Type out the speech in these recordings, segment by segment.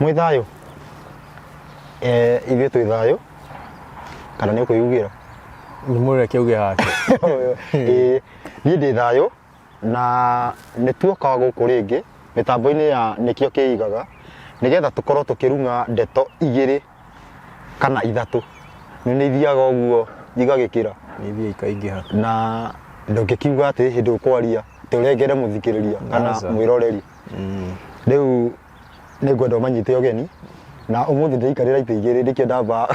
Mwĩ thayũ? Ithuĩ twĩ thayũ kana nĩ ũkwĩugĩra? Nĩ mũreke uge hake. Ĩĩ, niĩ ndĩ thayũ na nĩ tuoka gũkũ rĩngĩ mĩtambo-inĩ ya nĩkĩo kĩigaga nĩgetha tũkorwo tũkĩrung'a ndeto igĩrĩ kana ithatũ. Nĩ nĩ ithiaga ũguo igagĩkĩra. Nĩ ithiĩ ikaingĩha. Na ndũngĩkiuga atĩ hĩndĩ ũkwaria atĩ ũrengere mũthikĩrĩria kana Aca. mwĩroreri. Rĩu nĩ ngwenda ũmanyite ũgeni na ũmũthĩ ndĩraikarĩra itĩ igĩrĩ nĩkĩo ndamba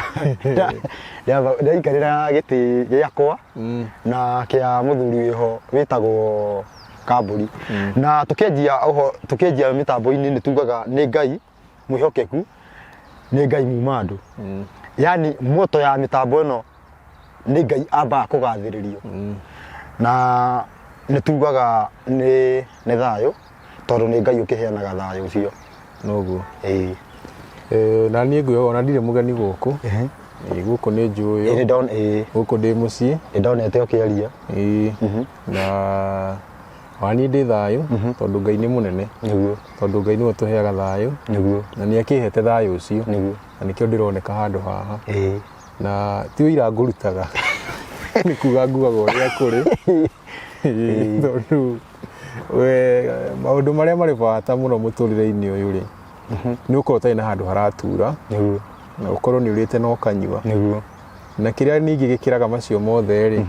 ndĩraikarĩra gĩtĩ gĩakwa na kĩa mũthuri wĩho wĩtagwo Kambũri. Na tũkĩanjia ũho tũkĩanjia mĩtambo-inĩ nĩ tugaga nĩ Ngai mwĩhokeku, nĩ Ngai muma andũ. Yani moto ya mĩtambo ĩno nĩ Ngai ambaga kũgathĩrĩrio. Na nĩ tugaga nĩ nĩ thayũ tondũ nĩ Ngai ũkĩheanaga thayũ ũcio. Noguo. Ĩĩ. Na niĩ ngwĩhoka ona ndirĩ mũgeni gũkũ. Ĩĩ, gũkũ nĩ njũĩ. Ĩĩ, ĩĩ. Gũkũ ndĩ mũciĩ. Nĩ ndonete ũkĩaria. Ĩĩ. Na ona niĩ ndĩ thayũ tondũ Ngai nĩ mũnene. Nĩguo. Tondũ Ngai nĩwe ũtũheaga thayũ. Nĩguo. Na nĩ akĩhete thayũ ũcio. Nĩguo. Na nĩkĩo ndĩroneka handũ haha. Ĩĩ. Na ti ũira ngũrutaga. Nĩ kuga ngugaga ũrĩa kũrĩ. Ĩĩ, tondũ we maũndũ marĩa marĩ bata mũno mũtũrĩre-inĩ ũyũ rĩ, nĩ ũkorwo ũtarĩ na handũ haratura. Nĩguo. Na ũkorwo nĩ ũrĩte na ũkanyua. Nĩguo. Na kĩrĩa ningĩ gĩkĩraga macio mothe rĩ,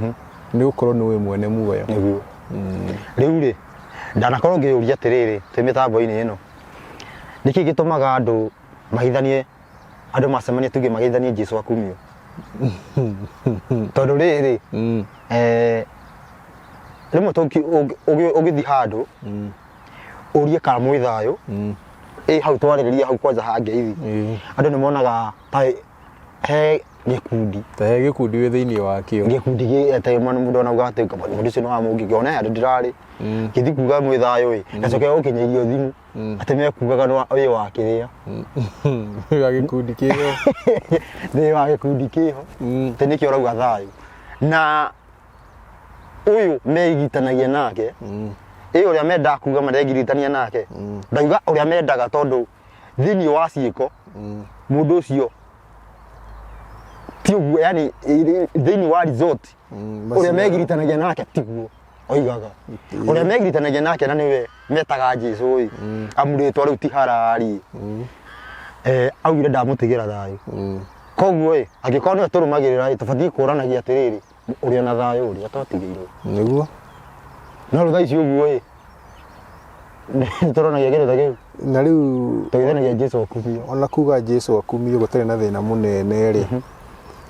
nĩ gũkorwo nĩ ũĩ mwene muoyo. Nĩguo. Rĩu rĩ, ndanakorwo ngĩyũria atĩrĩrĩ, twĩ mĩtambo-inĩ ĩno, nĩkĩ gĩtũmaga andũ mahithanie, andũ macemania tuge mageithanie Jesu akumio? Tondũ rĩrĩ, rĩmwe ũgĩthiĩ handũ, ũrie kana mwĩ thayũ, ĩ hau twarĩrĩria hau kwanja ha ngeithi, andũ nĩ monaga ta he gĩkundi. Ta he gĩkundi wĩ thĩinĩ wakĩo. Gĩkundi gĩ ta mwana mũndũ anauga atĩ mũndũ ũcio nĩ wa mũngĩkĩ ona handũ ndĩrarĩ. Ngĩthiĩ kuga mwĩ thayũ ĩ, ngacoka gũkinyĩrio thimũ atĩ mekugaga wĩ wa kĩrĩa. Wĩ wa gĩkundi kĩho. Wĩ wa gĩkundi kĩho. Atĩ nĩkĩo ũrauga thayũ. Na ũyũ meigitanagia nake, ĩ ũrĩa mendaga kuga maregiritania nake, ndauga ũrĩa mendaga tondũ thĩinĩ wa ciĩko mũndũ ũcio ti ũguo, yani thĩinĩ wa result ũrĩa megiritanagia nake tiguo oigaga. Ũrĩa megiritanagia nake na nĩwe metaga Jesu ĩ, amu rĩtwa rĩu ti harari. Augire ndamũtigĩra thayũ. Koguo ĩ, angĩkorwo nĩwe tũrũmagĩrĩra ĩ, tũbatiĩ kũranagia atĩrĩrĩ, ũrĩa na thayũ ũrĩa twatigĩirwo. Nĩguo. No rĩu thaa ici ũguo ĩ, nĩ tũronagia kĩndũ ta kĩu. Na rĩu Tũgeithanagia Jesu akumio. Ona kuga Jesu akumio gũtarĩ na thĩna mũnene rĩ,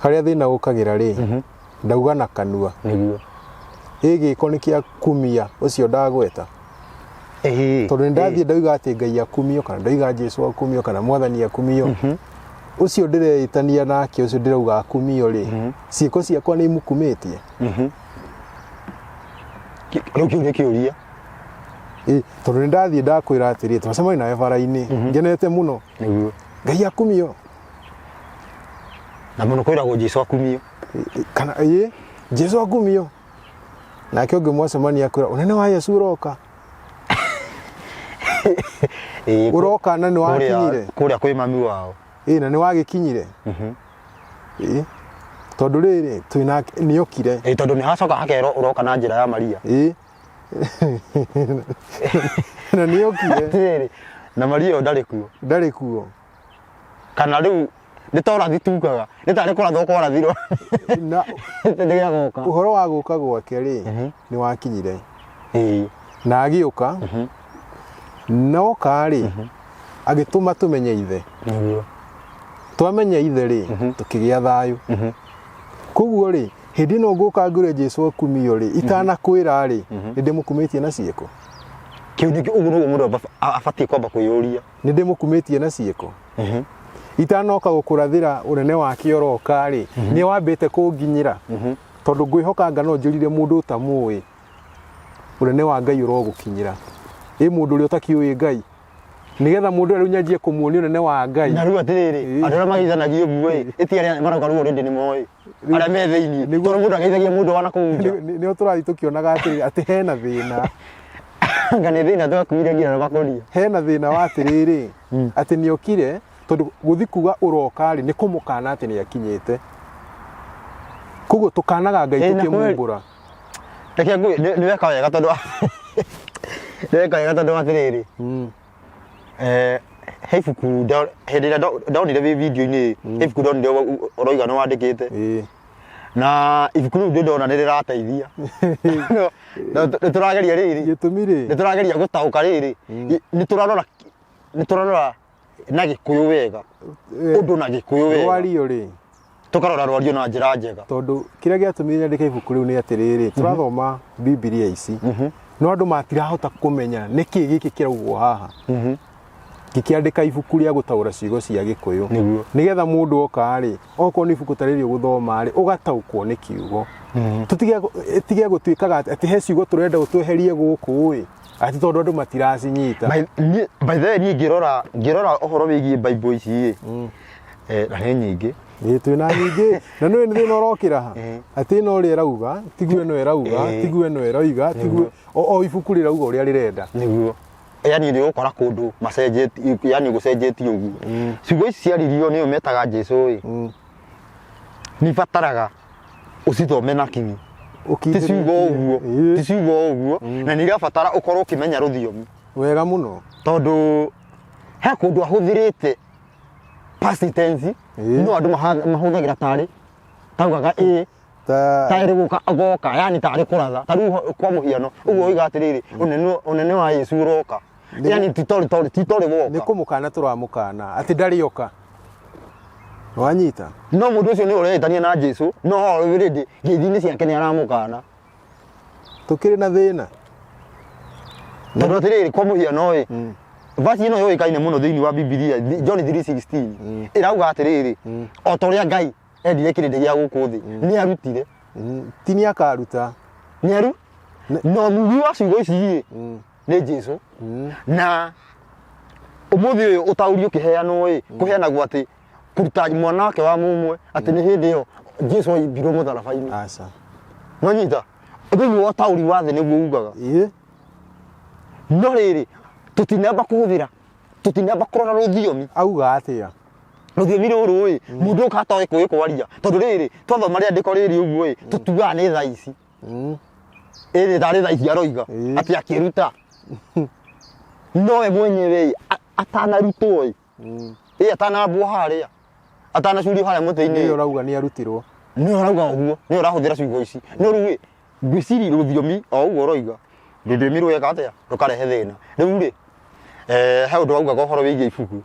harĩa thĩna ũkagĩra rĩ, ndauga na kanua. Nĩguo. Ĩ gĩko nĩ kĩa kumia ũcio ndagweta. Tondũ nĩ ndathiĩ ndauga atĩ Ngai akumio kana ndauga Jesu akumio kana Mwathani akumio. Ũcio ndĩreĩtania nake ũcio ndĩrauga akumio rĩ, ciĩko ciakwa nĩ imukumĩtie. Rĩu kĩu nĩ kĩũria. Ĩ, tondũ nĩ ndathiĩ ndakwĩra atĩrĩ, twacemania nawe bara-inĩ, ngenete mũno. Nĩguo. Ngai akumio. Na mũno kwĩragwo Jesu akumio. Kana ĩ, Jesu akumio. Nake ũngĩ mwacemania akwĩra, ũnene wa Yesu ũroka. Ĩ, Ũroka na nĩ wakinyire. Kũrĩa kwĩ mami wao. Ĩ, na nĩ wagĩkinyire. Ĩ, tondũ rĩrĩ, twĩna nĩ okire. Ĩ, tondũ nĩ hacoka hakerwo ũroka na njĩra ya Maria. Ĩ. Na nĩ okire. Atĩrĩrĩ, na Maria ũyũ ndarĩ kuo. Ndarĩ kuo. Kana rĩu nĩ ta ũrathi tugaga, nĩ tarĩ kũrathwo kwarathirwo. Na Nĩ agoka. ũhoro wa gũka gwake rĩ, nĩ wakinyire. Ĩĩ. Na agĩũka. Na oka rĩ, agĩtũma tũmenye ithe. Nĩguo. Twamenya ithe rĩ, tũkĩgĩa thayũ. Koguo rĩ, hĩndĩ ĩno ngũka ngwĩre Jesu akumio rĩ, itanakwĩra rĩ, nĩ ndĩmũkumĩtie na ciĩko. Kĩu nĩkĩo ũguo nĩguo mũndũ abatiĩ kwamba kwĩyũria. Nĩ ndĩmũkumĩtie na ciĩko. Itanoka gũkũrathĩra ũnene wake ũroka rĩ, nĩ wambĩte kũnginyĩra. Tondũ ngwĩhoka anga no njũrire mũndũ ũtamũĩ. Ũnene wa Ngai ũrogũkinyĩra. Ĩ mũndũ ũrĩa ũtakĩũĩ Ngai. Nĩgetha mũndũ ũrĩa rĩu nyanjie kũmuonia ũnene wa Ngai. Na rĩu atĩrĩrĩ, andũ arĩa mageithanagia ũguo ĩ, ĩti arĩa marauga rĩu already nĩ moĩ. Arĩa me thĩinĩ. Tondũ mũndũ ageithagia mũndũ wa na kũu nja. Nĩo tũrathiĩ tũkĩonaga atĩrĩrĩ, atĩ hena thĩna. Anga nĩ thĩna twakuire nginya makoria. Hena thĩna wa atĩrĩrĩ, atĩ nĩ okire tondũ gũthi kuga ũroka rĩ nĩ kũmũkana atĩ nĩ akinyĩte. Koguo tũkanaga Ngai Ĩ, na kweli. tũkĩmumbũra. Reke ngwĩ nĩ weka wega tondũ nĩ weka wega tondũ atĩrĩrĩ he ibuku hĩndĩ ĩrĩa ndonire wĩ video-inĩ he ibuku ndonire ũroiga nĩ wandĩkĩte. Na ibuku rĩu ndĩ ndona nĩ rĩrateithia. Nĩ tũrageria rĩrĩ. Gĩtũmi rĩ. Nĩ tũrageria gũtaũka rĩrĩ. Nĩ tũrarora nĩ tũrarora na Gĩkũyũ wega. Ũndũ na Gĩkũyũ wega. Rwario rĩ. Tũkarora rwario na njĩra njega. Tondũ kĩrĩa gĩatũmire nyandĩke ibuku rĩu nĩ atĩrĩrĩ, tũrathoma Bibilia ici, no andũ matirahota kũmenya nĩkĩ gĩkĩ kĩraugwo haha. Ngĩkĩandĩka ibuku rĩa gũtaũra ciugo cia Gĩkũyũ. Nĩguo. Nĩgetha mũndũ oka rĩ, okorwo nĩ ibuku ta rĩrĩ ũgũthoma rĩ, ũgataũkwo nĩ kiugo. Tũtige tige gũtuĩkaga atĩ he ciugo tũrenda ũtweherie gũkũ ĩ, atĩ tondũ andũ matiracinyita. By the way niĩ ngĩrora ngĩrora ũhoro wĩgiĩ Bible ici ĩ, na nĩ nyingĩ. Ĩĩ twĩna nyingĩ na nĩũĩ nĩ thĩna ũrokĩra ha atĩ ĩno ũrĩa ĩrauga tiguo ĩno ĩrauga tiguo ĩno ĩroiga tiguo o ibuku rĩrauga ũrĩa rĩrenda. Nĩguo. Yani nĩ ũgũkora kũndũ macenjetie yani gũcenjetie ũguo. Ciugo ici ciaririo nĩyo metaga Jesu ĩ. Nĩ ibataraga ũcithome na kinyi. Ti ciugo ũguo, ti ciugo ũguo na nĩ irabatara ũkorwo ũkĩmenya rũthiomi. Wega mũno. Tondũ he kũndũ ahũthĩrĩte past tense no andũ mahũthagĩra tarĩ taugaga ĩ tarĩ gũka agoka yani tarĩ kũratha ta rĩu kwa mũhiano ũguo oiga atĩrĩrĩ ũnene ũnene wa Yesu ũroka yani ti torĩ torĩ ti torĩ woka. Nĩ kũmũkana tũramũkana atĩ ndarĩ oka. Wanyita? No mũndũ ũcio nĩ ũreĩtania na Jesu no already ngeithi-inĩ ciake nĩ aramũkana. Tũkĩrĩ na thĩna. Tondũ atĩrĩrĩ kwa mũhiano ĩ verse ĩno yũĩkaine mũno thĩinĩ wa Bibilia John 3:16 ĩrauga atĩrĩrĩ o ta ũrĩa Ngai endire kĩrĩndĩ gĩa gũkũ thĩ nĩ arutire. Ti nĩ akaruta. Nĩ aru no mugi wa ciugo ici ĩ nĩ Jesu. Na ũmũthĩ ũyũ ũtaũri ũkĩheanwo ĩ kũheanagwo atĩ kũruta mwana wake wa mũmwe atĩ nĩ hĩndĩ ĩyo Jesu aimbirwo mũtharaba-inĩ. Aca. Nwanyita? Thĩinĩ wa ũtaũri wa thĩ nĩguo ugaga. No rĩrĩ tũtinamba kũhũthĩra tũtinamba kũrora rũthiomi. Auga atĩa? Rũthiomi rũrũ ĩ mũndũ ũka atoĩ kũĩ kwaria tondũ rĩrĩ twathoma rĩandĩko rĩrĩ ũguo ĩ tũtuaga nĩ thaa ici. Ĩrĩ tarĩ thaa ici aroiga atĩ akĩruta. Nowe mwenyewe ĩ atanarutwo ĩ ĩ atanambwo harĩa atanacurio harĩa mũtĩ-inĩ. Nĩwe ũrauga nĩ arutirwo. Nĩwe ũrauga ũguo nĩwe ũrahũthĩra ciugo ici. No rĩu ĩ ngwĩciria rũthiomi o ũguo ũroiga rũthiomi rweka atĩa rũkarehe thĩna. Rĩu rĩ he ũndũ waugaga ũhoro wĩgiĩ ibuku.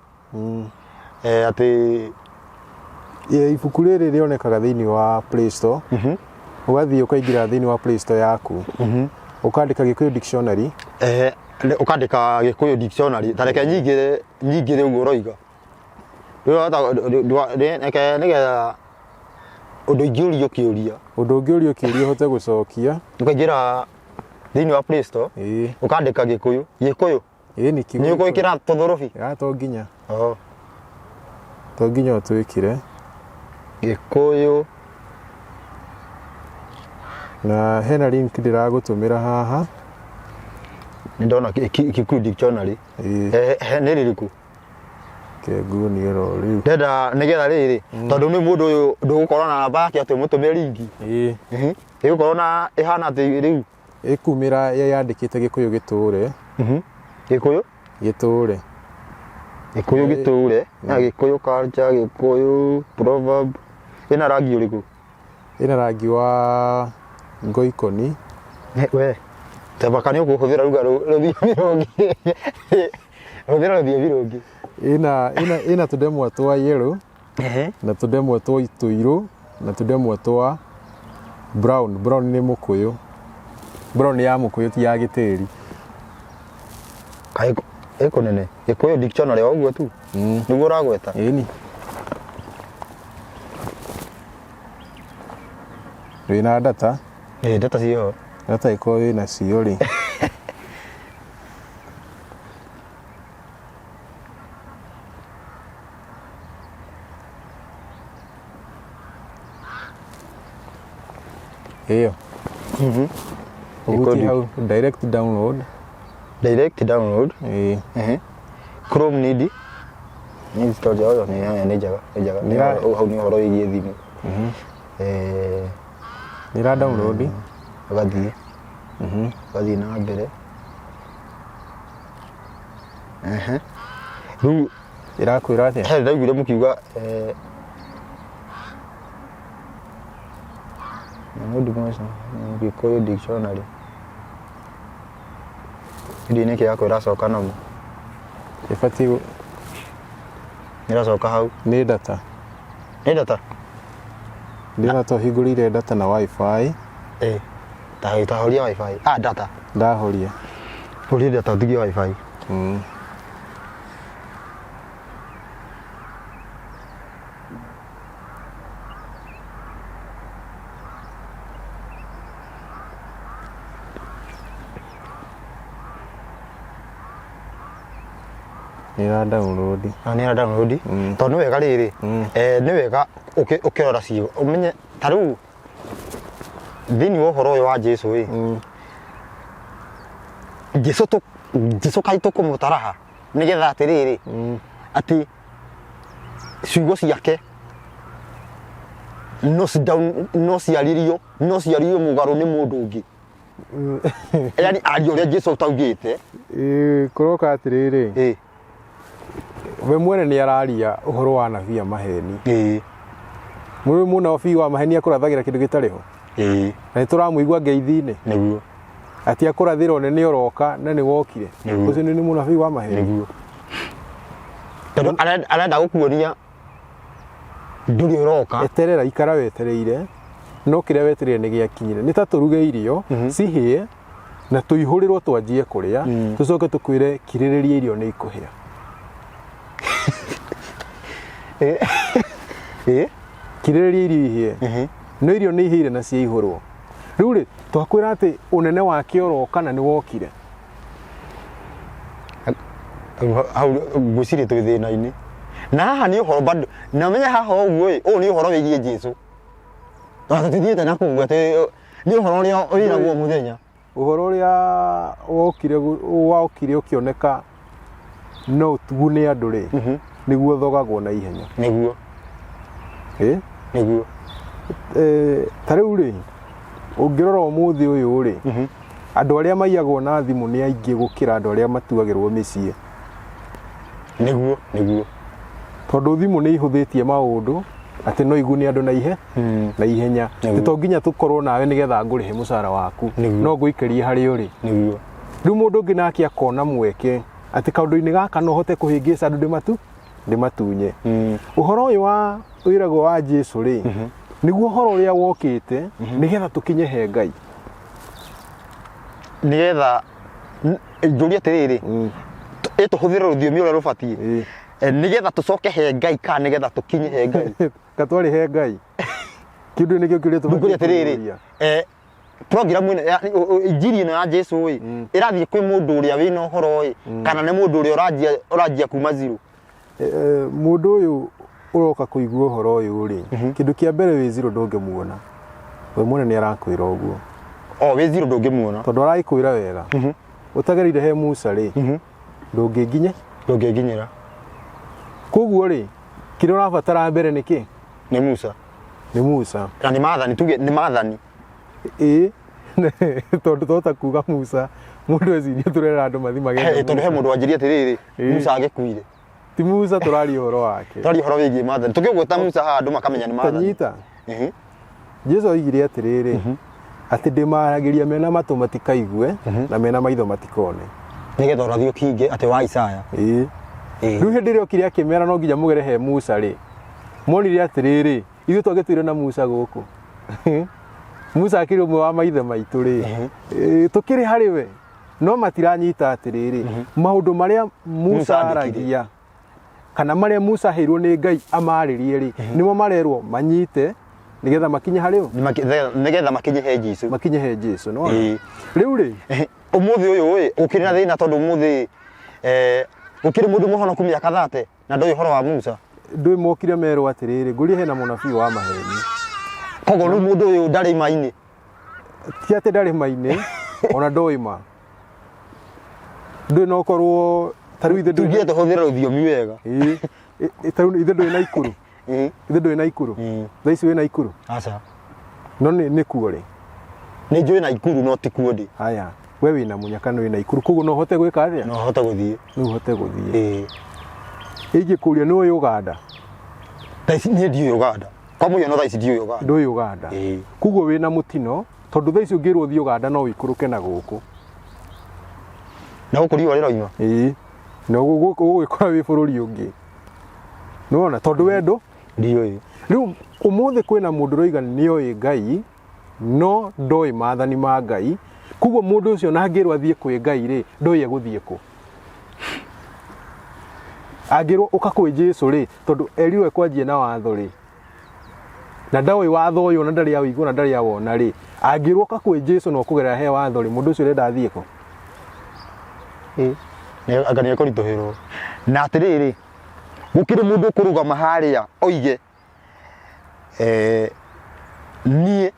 Atĩ Ibuku rĩrĩ rĩonekaga thĩinĩ wa Play Store. Ũgathiĩ ũkaingĩra thĩinĩ wa Play Store yaku. Ũkandĩka Gĩkũyũ Dictionary. Ũkandĩka Gĩkũyũ Dictionary. Ta reke nyingĩre nyingĩre ũguo ũroiga. Reke nĩgetha ũndũ ingĩũrio kĩũria. Ũndũ ũngĩũrio kĩũria ũhote gũcokia. Ũkaingĩra thĩinĩ wa Play Store. Ũkandĩka Gĩkũyũ. Gĩkũyũ. Ĩĩ nĩ kiugo. Nĩ ũgwĩkĩra tũthũrũbi? Ya to nginya. To nginya ũtwĩkĩre. Gĩkũyũ. Na hena link ndĩragũtũmĩra haha. Nĩ ndona Gĩkũyũ Dictionary. Nĩ rĩrĩkũ? Kenguonie oro rĩu. Ndenda nĩgetha rĩrĩ tondũ nĩ mũndũ ũyũ ndũgũkorwo na namba yake atĩ ũmũtũmĩre link. Ĩgũkorwo na ĩhana atĩ rĩu. Ĩkumĩra yandĩkĩte Gĩkũyũ gĩtũre. Gĩkũyũ? Gĩtũre. Gĩkũyũ gĩtũre. Na Gĩkũyũ culture, Gĩkũyũ proverb. Ĩna rangi ũrĩkũ? Ĩna rangi wa ngoikoni. We. Tabaka nĩ ũkũhũthĩra ruga rũthiomi rũngĩ. Hũthĩra rũthiomi rũngĩ. Ĩna ĩna ĩna tũndemwa twa yellow na tũndemwa twa tũirũ na tũndemwa twa brown. Brown nĩ mũkũyũ. Brown nĩ ya mũkũyũ ti ya gĩtĩri. Kaĩ ĩkũnene Gĩkũyũ Dictionary o ũguo tu nĩguo ũragweta. Ĩni. Wĩna data? Ĩ data ciĩho. Data ĩkorwo wĩna cio rĩ. Ĩyo. Ũhutie hau direct download. Direct download. Ĩĩ. Ehe. Chrome need need storage oyo nĩ nĩ njega, nĩ njega. Nĩ hau nĩ ũhoro wĩgiĩ thimũ. Eh, Nĩ ĩra download. Ũgathiĩ. Ũgathiĩ na mbere. Ehe. Rĩu Ĩrakwĩra atĩa? He ndaiguire mũkiuga Mũndũ mweca Gĩkũyũ dictionary. Ndiũĩ nĩkĩ yakwa ĩracoka namo. Ĩbatiĩ Ĩracoka hau. Nĩ data. Nĩ data? Ndĩrona ta ũhingũrĩire data na wifi. Ĩĩ. Ta horia wifi. Ah, data. Ndahoria. Horia data ũtigie wifi. Nĩ ĩra download. Ah, nĩ ĩra download. Tondũ nĩ wega rĩrĩ, nĩ wega ũkĩrora ciugo ũmenye ta rĩu thĩinĩ wa ũhoro ũyũ wa Jesu ĩ, Jesu Jesu kaĩ tũkũmũtaraha nĩgetha atĩrĩrĩ atĩ ciugo ciake no no ciaririo, no ciaririo mũgarũ nĩ mũndũ ũngĩ, yani aria ũrĩa Jesu ataugĩte. Ĩĩ, kũroka atĩrĩrĩ, we mwene nĩ araria ũhoro wa anabii a maheni. Mũrĩ mũnabii wa maheni akũrathagĩra kĩndũ gĩtarĩ ho. Na nĩ tũramũigua ngeithi-inĩ. Nĩguo. Atĩ akũrathĩra ũnene ũroka na nĩ wokire. Nĩguo. Ũcio nĩ mũnabii wa maheni. Nĩguo. Tondũ arenda gũkuonia ndũrĩ ũroka. Eterera, ikara wetereire, no kĩrĩa wetereire nĩ gĩakinyire. Nĩ ta tũruge irio cihĩe na tũihũrĩrwo twanjie kũrĩa, tũcoke tũkwĩre kirĩrĩria irio nĩ ikũhĩa. Kirĩrĩria irio ihĩe. No irio nĩ ihĩire na ciaihũrwo. Rĩu rĩ, twakwĩra atĩ ũnene wake ũroka na nĩ wokire. Hau ngwĩciria twĩ thĩna-inĩ. Na haha nĩ ũhoro bado, na ũmenye haha ũguo ĩ, ũyũ nĩ ũhoro wĩgiĩ Jesu. Tondũ tũtithiĩte na kũu atĩ nĩ ũhoro ũrĩa wĩragwo mũthenya. Ũhoro ũrĩa wokire wokire ũkĩoneka no ũtugune andũ rĩ, nĩguo ũthogagwo na ihenya. Nĩguo. Ĩ? Nĩguo. Ta rĩu rĩ, ũngĩrora ũmũthĩ ũyũ rĩ, andũ arĩa maiyagwo na thimũ nĩ aingĩ gũkĩra andũ arĩa matuagĩrwo mĩciĩ. Nĩguo, nĩguo. Tondũ thimũ nĩ ihũthĩtie maũndũ atĩ no igune andũ na ihe na ihenya. Nĩguo. Ti to nginya tũkorwo nawe nĩgetha ngũrĩhe mũcara waku. Nĩguo. No ngũikĩrie harĩa ũrĩ. Nĩguo. Rĩu mũndũ ũngĩ nake akona mweke atĩ kaũndũ-inĩ gaka no hote kũhĩngĩca andũ ndĩmatunye. Ũhoro ũyũ wa wĩragwo wa Jesu rĩ, nĩguo ũhoro ũrĩa wokĩte nĩgetha tũkinye he Ngai. Nĩgetha njũrie atĩrĩrĩ, ĩ tũhũthĩre rũthiomi ũrĩa rũbatiĩ. Nĩgetha tũcoke he Ngai kana nĩgetha tũkinye he Ngai? Katwarĩ he Ngai. Kĩndũ nĩkĩo kĩũria tũbatiĩ Ngũria atĩrĩrĩ, kwĩyũria. Program ĩno ya injiri ĩno ya Jesu ĩ, ĩrathiĩ kwĩ mũndũ ũrĩa wĩna ũhoro ĩ, kana nĩ mũndũ ũrĩa ũranjia kuma zero? Mũndũ ũyũ ũroka kũigua ũhoro ũyũ rĩ, kĩndũ kĩa mbere wĩ zero ndũngĩmuona. We mwene nĩ arakwĩra ũguo. O, wĩ zero ndũngĩmuona. Tondũ aragĩkwĩra wega. Ũtagereire he Musa rĩ, ndũngĩnginye? Ndũngĩnginyĩra. Koguo rĩ, kĩrĩa ũrabatara mbere nĩ kĩ? Nĩ Musa. Nĩ Musa. Na nĩ maathani, tuge nĩ maathani. Ĩĩ, tondũ twahota kuga Musa, mũndũ ecirie tũrera andũ mathiĩ magethe He, tondũ he Musa. mũndũ wanjirie atĩrĩrĩ, Ĩĩ. Musa agĩkuire. Ti Musa tũraria ũhoro wake. Tũraria ũhoro wĩgiĩ maathani. Tũkĩgweta Musa haha andũ makamenya nĩ maathani. Tanyita. Jesu oigire atĩrĩrĩ, atĩ ndĩmaragĩria mena matũ matikaigue na mena maitho matikone. Nĩgetha ũrathi ũkinge atĩ wa Isaya. Ĩĩ. Rĩu hĩndĩ ĩrĩa okire akĩmera no nginya mũgere he Musa rĩ, monire atĩrĩrĩ, ithuĩ twagĩtũire na Musa gũkũ. Musa akĩrĩ ũmwe wa maithe maitũ rĩ, tũkĩrĩ harĩ we. No matiranyita atĩrĩrĩ, maũndũ marĩa Musa Musa andĩkire. aragia kana marĩa Musa aheirwo nĩ Ngai amarĩrie rĩ, nĩmo marerwo manyite nĩgetha makinye harĩ ũ? Nĩgetha makinye he Jesu. Makinye he Jesu, nĩwona? Rĩu rĩ, Ũmũthĩ ũyũ ĩ, gũkĩrĩ na thĩna tondũ ũmũthĩ, gũkĩrĩ mũndũ mũhonoku mĩaka 30 na ndoĩ ũhoro wa Musa. Ndũĩ mokire merwo atĩrĩrĩ, ngũria hena mũnabii wa maheni. Koguo rĩu mũndũ ũyũ ndarĩ ma-inĩ. Ti atĩ ndarĩ ma-inĩ, ona ndoĩ ma. Ndũĩ no korwo ta rĩu ithe ndũĩ Tugire tũhũthĩre rũthiomi wega. Ĩĩ. Ta rĩu ithe ndũĩ Naikuru. Ithe ndũĩ Naikuru. Thaa ici wĩ Naikuru? Aca. No nĩ kuo rĩ? Nĩ njũĩ Naikuru no ti kuo ndĩ. Haya, we wĩna mũnyaka nĩ wĩ Naikuru koguo no ũhote gwĩka atĩa? No hote gũthiĩ. No ũhote gũthiĩ. Ĩĩ. Ingĩkũria nĩ ũĩ Uganda? Thaa ici niĩ ndiũĩ Uganda. Kwa mũhiano thaa ici ndiũĩ Uganda. Ndũĩ Uganda. Ĩĩ. Koguo wĩna mũtino tondũ thaa ici ũngĩrwo ũthiĩ Uganda no ũikũrũke na gũkũ. Na gũkũ riũa rĩroima. Ĩĩ. Na ũgũgĩkora wĩ bũrũri ũngĩ. Nĩwona tondũ we ndũ Ndiũĩ. Rĩu ũmũthĩ kwĩna mũndũ ũroiga nĩoĩ Ngai no ndoĩ maathani ma Ngai. Koguo mũndũ ũcio ona angĩrwo athiĩ kwĩ Ngai rĩ, ndoĩ egũthiĩ kũ. Angĩrwo ũka kwĩ Jesu rĩ, tondũ erirwo ekwanjia na watho rĩ, na ndoĩ watho ũyũ na ndarĩ aũigua na ndarĩ awona rĩ, angĩrwo ũka kwĩ Jesu na ũkũgerera he watho rĩ, mũndũ ũcio ũrenda athiĩ kũ? Anga nĩ ekũritũhĩrwo. Na atĩrĩrĩ, gũkĩrĩ mũndũ ũkũrũgama harĩa oige niĩ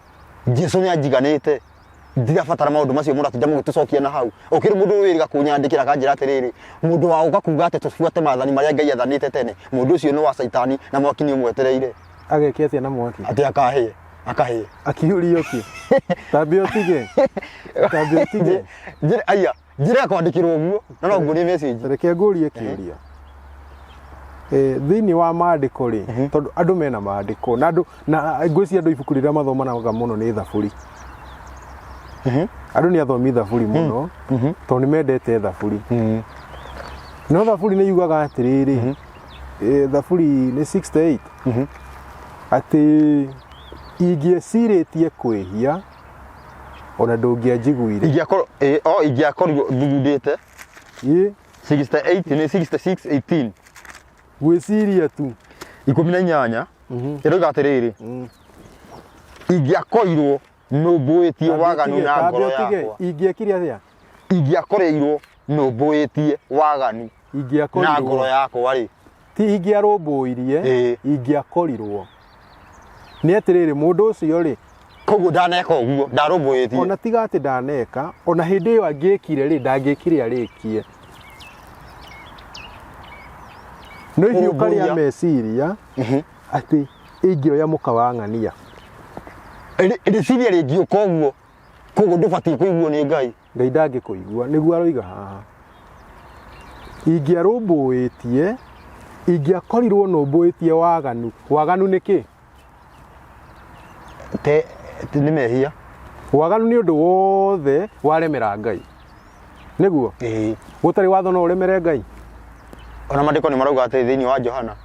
Jesu nĩ anjiganĩte ndirabatara maũndũ macio mũratinda mũgĩtũcokia na hau. Ũkĩrĩ mũndũ wĩrĩga kũnyandĩkĩra akanjĩra atĩrĩrĩ, mũndũ wa gũka kuga atĩ tũbuate maathani marĩa Ngai athanĩte tene, mũndũ ũcio nĩ wa caitani na mwaki nĩ ũmwetereire. Ageke atĩa na mwaki? Atĩ akahĩe, akahĩe. Akiũrio kĩ? Tambia ũtige. Tambia ũtige. Njĩra aya, njĩra kwandĩkĩrwo ũguo na no nguonie message. Reke ngũrie kĩũria. Thĩinĩ wa maandĩko rĩ, tondũ andũ mena maandĩko na andũ na ngwĩciria andũ ibuku rĩrĩa mathomanaga mũno nĩ thaburi. Andũ nĩ athomi thaburi mũno tondũ nĩ mendete thaburi. No thaburi nĩ yugaga atĩrĩrĩ, thaburi nĩ 68 atĩ ingĩecirĩtie kwĩhia ona ndũngĩanjiguire. Ingĩakorwo o ingĩakorirwo thugundĩte. 68 nĩ 66 18. Gwĩciria tu. 18. Ĩroiga atĩrĩrĩ, ingĩakorirwo nũmbũĩtie waganu na ngoro yakwa. Ingĩekire atĩa? Ingĩakorirwo nũmbũĩtie waganu na ngoro yakwa rĩ. Ti ingĩarũmbũirie, ingĩakorirwo. Nĩ atĩrĩrĩ, mũndũ ũcio rĩ, koguo ndaneka ũguo, ndarũmbũĩtie. Ona tiga atĩ ndaneka, ona hĩndĩ ĩyo angĩekire rĩ, ndangĩekire arĩkie. No ihiũka rĩa meciria atĩ ingĩoya mũka wa ng'ania. Rĩciria rĩngĩũka ũguo, koguo ndũbatiĩ kũiguo nĩ Ngai. Ngai ndangĩkũigua, nĩguo aroiga haha. Ingĩarũmbũĩtie, ingĩakorirwo nũmbũĩtie waganu. Waganu nĩ kĩ? Te nĩ mehia. Waganu nĩ ũndũ wothe waremera Ngai. Nĩguo? Ĩĩ. Gũtarĩ watho no ũremere Ngai? Ona maandĩko nĩ marauga atĩ thĩinĩ wa Johana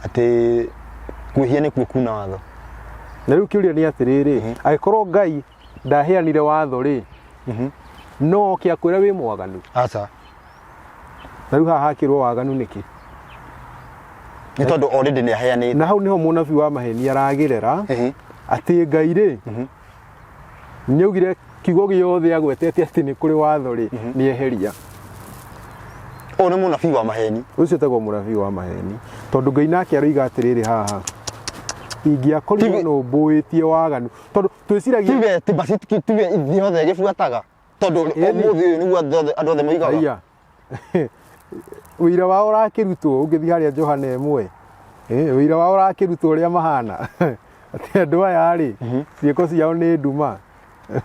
atĩ kwĩhia nĩkuo kuna watho. Na rĩu kĩũria nĩ atĩrĩrĩ, angĩkorwo Ngai ndaheanire watho rĩ, no oke akwĩre wĩ mwaganu? Aca. Na rĩu haha hakĩrwo waganu nĩkĩ? Nĩ tondũ already nĩ aheanĩte. Na hau nĩho mũnabii wa maheni aragĩrera atĩ Ngai rĩ, nĩ augire kiugo gĩothe agwetete atĩ nĩ kũrĩ watho rĩ, nĩ eheria. Ũyũ nĩ mũnabii wa maheni. Ũcio etagwo mũnabii wa maheni. Tondũ Ngai nake aroiga atĩrĩrĩ haha, ingĩakorirwo nũmbũĩtie waganu. Tondũ twĩciragia Tuge ti basi tuge ithuĩ othe gĩbuataga. Tondũ ũmũthĩ ũyũ nĩguo andũ othe moigaga. Aya. Ũira wao ũrakĩrutwo ũngĩthiĩ harĩa Johana 1. Ũira wao ũrakĩrutwo ũrĩa mahana. Atĩ andũ aya rĩ, ciĩko ciao nĩ nduma.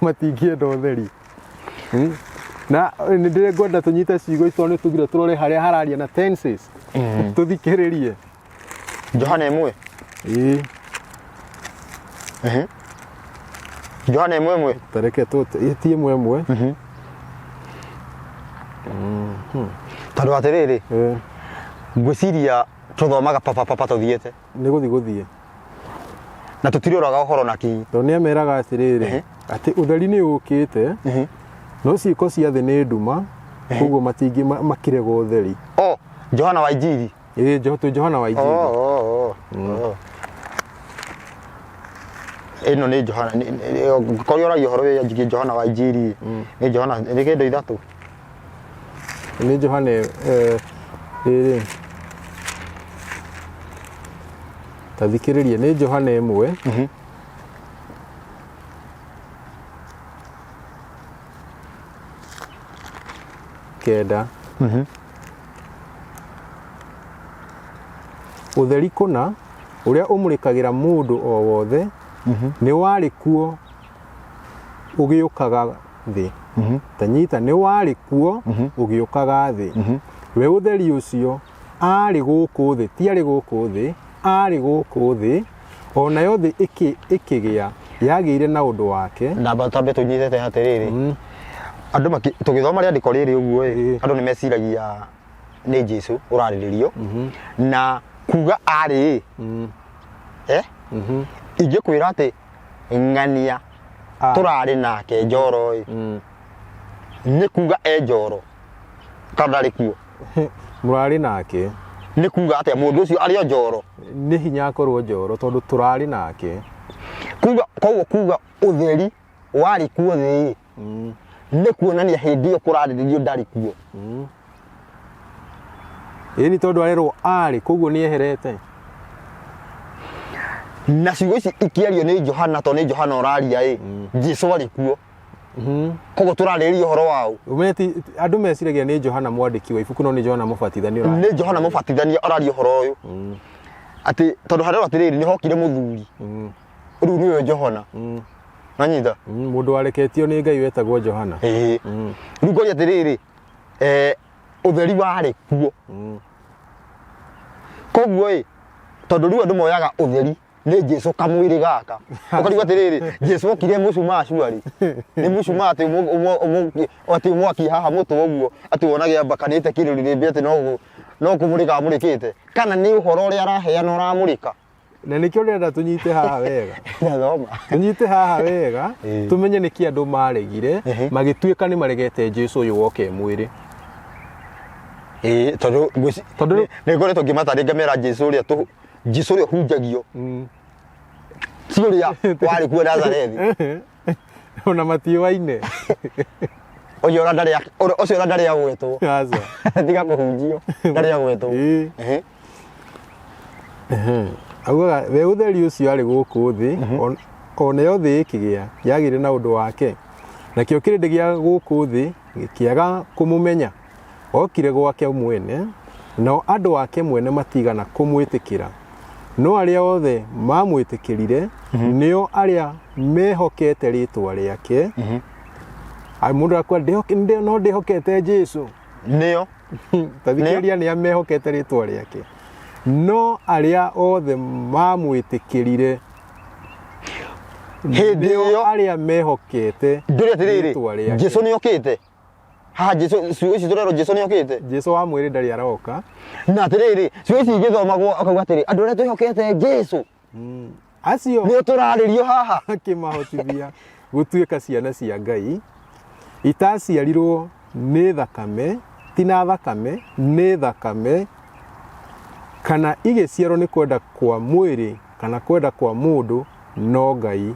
Matingĩenda ũtheri. Na nĩ ndĩrengwenda tũnyite ciugo ici tondũ nĩ tugire tũrore harĩa hararia na tenses. Tũthikĩrĩrie. Johana 1. Ĩĩ. Johana 1:1. Tareke ti 1:1. Tondũ atĩrĩrĩ, ngwĩciria tũthomaga papa papa tũthiĩte. Nĩ gũthiĩ gũthiĩ. Na tũtirĩoraga ũhoro na kinyi. Tondũ nĩ ameraga atĩrĩrĩ, atĩ ũtheri nĩ ũkĩte, no ciĩko cia thĩ nĩ nduma, koguo matingĩ makĩrega ũtheri. O, Johana wa Injiri. Ĩĩ, twĩ Johana wa Injiri. Ĩno nĩ Johana, korwo ũragia ũhoro wĩgiĩ Johana wa Injiri, nĩ Johana, nĩ kĩndũ 3. Nĩ Johana, rĩrĩ. Ta thikĩrĩria, nĩ Johana 1. 9. Ũtheri kũna ũrĩa ũmũrĩkagĩra mũndũ o wothe nĩ warĩ kuo ũgĩũkaga thĩ. Ta nyita, nĩ warĩ kuo ũgĩũkaga thĩ. We ũtheri ũcio arĩ gũkũ thĩ, ti arĩ gũkũ thĩ, arĩ gũkũ thĩ, o nayo thĩ ĩkĩgĩa, yagĩire na ũndũ wake. Namba twambe tũnyitĩte atĩrĩrĩ, andũ tũgĩthoma rĩandĩko rĩrĩ ũguo ĩ, andũ nĩ meciragia nĩ Jesu ũrarĩrĩrio na kuga arĩ ĩ, eh? Ingĩkwĩra atĩ ng'ania tũrarĩ nake njoro ĩ, nĩ kuga e njoro kana ndarĩ kuo? Mũrarĩ nake. Nĩ kuga atĩa mũndũ ũcio arĩ o njoro? Nĩ hinya akorwo njoro tondũ tũrarĩ nake. Kuga koguo kuga ũtheri warĩ kuo thĩ ĩ, nĩ kuonania hĩndĩ ĩyo kũrarĩrĩrio ndarĩ kuo. Ĩni tondũ arerwo arĩ, koguo nĩ eherete. Na ciugo ici ikĩario nĩ Johana, tondũ nĩ Johana ũraria ĩ, Jesu arĩ kuo, koguo tũrarĩrĩria ũhoro waũ? Ũmenye ti andũ meciragia nĩ Johana mwandĩki wa ibuku, no nĩ Johana mũbatithania ũraria. Nĩ Johana mũbatithania ũraria ũhoro ũyũ, atĩ tondũ harerwo atĩrĩrĩ, nĩ hokire mũthuri, rĩu nĩwe Johana, nanyita? Mũndũ wareketio nĩ Ngai wetagwo Johana. Ĩĩ, rĩu ngoria atĩrĩrĩ, ũtheri warĩ kuo, koguo ĩ, tondũ rĩu andũ moyaga ũtheri nĩ Jesu kamwĩrĩ gaka, ũkarigwo atĩrĩrĩ, Jesu okire mũcumaa cuari nĩ mũcumaa atĩ atĩ ũmwakie haha mũtwe ũguo atĩ wonage ambakanĩte kĩrũrĩrĩmbĩ atĩ no kũmũrĩka amũrĩkĩte, kana nĩ ũhoro ũrĩa araheana ũramũrĩka? Na nĩkĩo ndĩrenda tũnyite haha wega. Thoma. Tũnyite haha wega. Tũmenye nĩkĩ andũ maregire, magĩtuĩka nĩ maregete Jesu ũyũ woke mwĩrĩ. Ĩĩ, tondũ Tondũ nĩ ngoretwo ngĩmatarĩ ngamera Jesu ũrĩa tũ Jesu ũrĩa ũhunjagio ti ũrĩa warĩ kuo Nazarethi. Ona matiũaine. Ũcio ona ndarĩ ũcio ona ndarĩ agwetwo. Aca. Tiga kũhunjio, ndarĩ agwetwo. Augaga we ũtheri ũcio arĩ gũkũ thĩ, o nayo thĩ ĩkĩgĩa, yagĩire na ũndũ wake, nakĩo kĩrĩndĩ gĩa gũkũ thĩ gĩkĩaga kũmũmenya. Okire gwake mwene, nao andũ ake mwene matigana kũmwĩtĩkĩra. No arĩa othe mamwĩtĩkĩrire, nĩo arĩa mehokete rĩtwa rĩake. Mũndũ akwa no ndĩhokete Jesu. Nĩo Ta thikĩrĩria, nĩ mehokete rĩtwa rĩake. No arĩa othe mamwĩtĩkĩrire, hĩndĩ nĩo ĩyo arĩa mehokete ndũrĩ atĩrĩrĩ, rĩtwa rĩake. Jesu nĩ okĩte haha? Jesu, ciugo ici tũrerwo Jesu nĩ okĩte. Jesu wa mwĩrĩ ndarĩ aroka. Na atĩrĩrĩ, ciugo ici igĩthomagwo akauga atĩrĩ, andũ arĩa twĩhokete Jesu Acio nĩo tũrarĩrio haha. Akĩmahotithia gũtuĩka ciana cia Ngai, itaciarirwo nĩ thakame, ti na thakame, nĩ thakame, kana igĩciarwo nĩ kwenda kwa mwĩrĩ kana kwenda kwa mũndũ, no Ngai.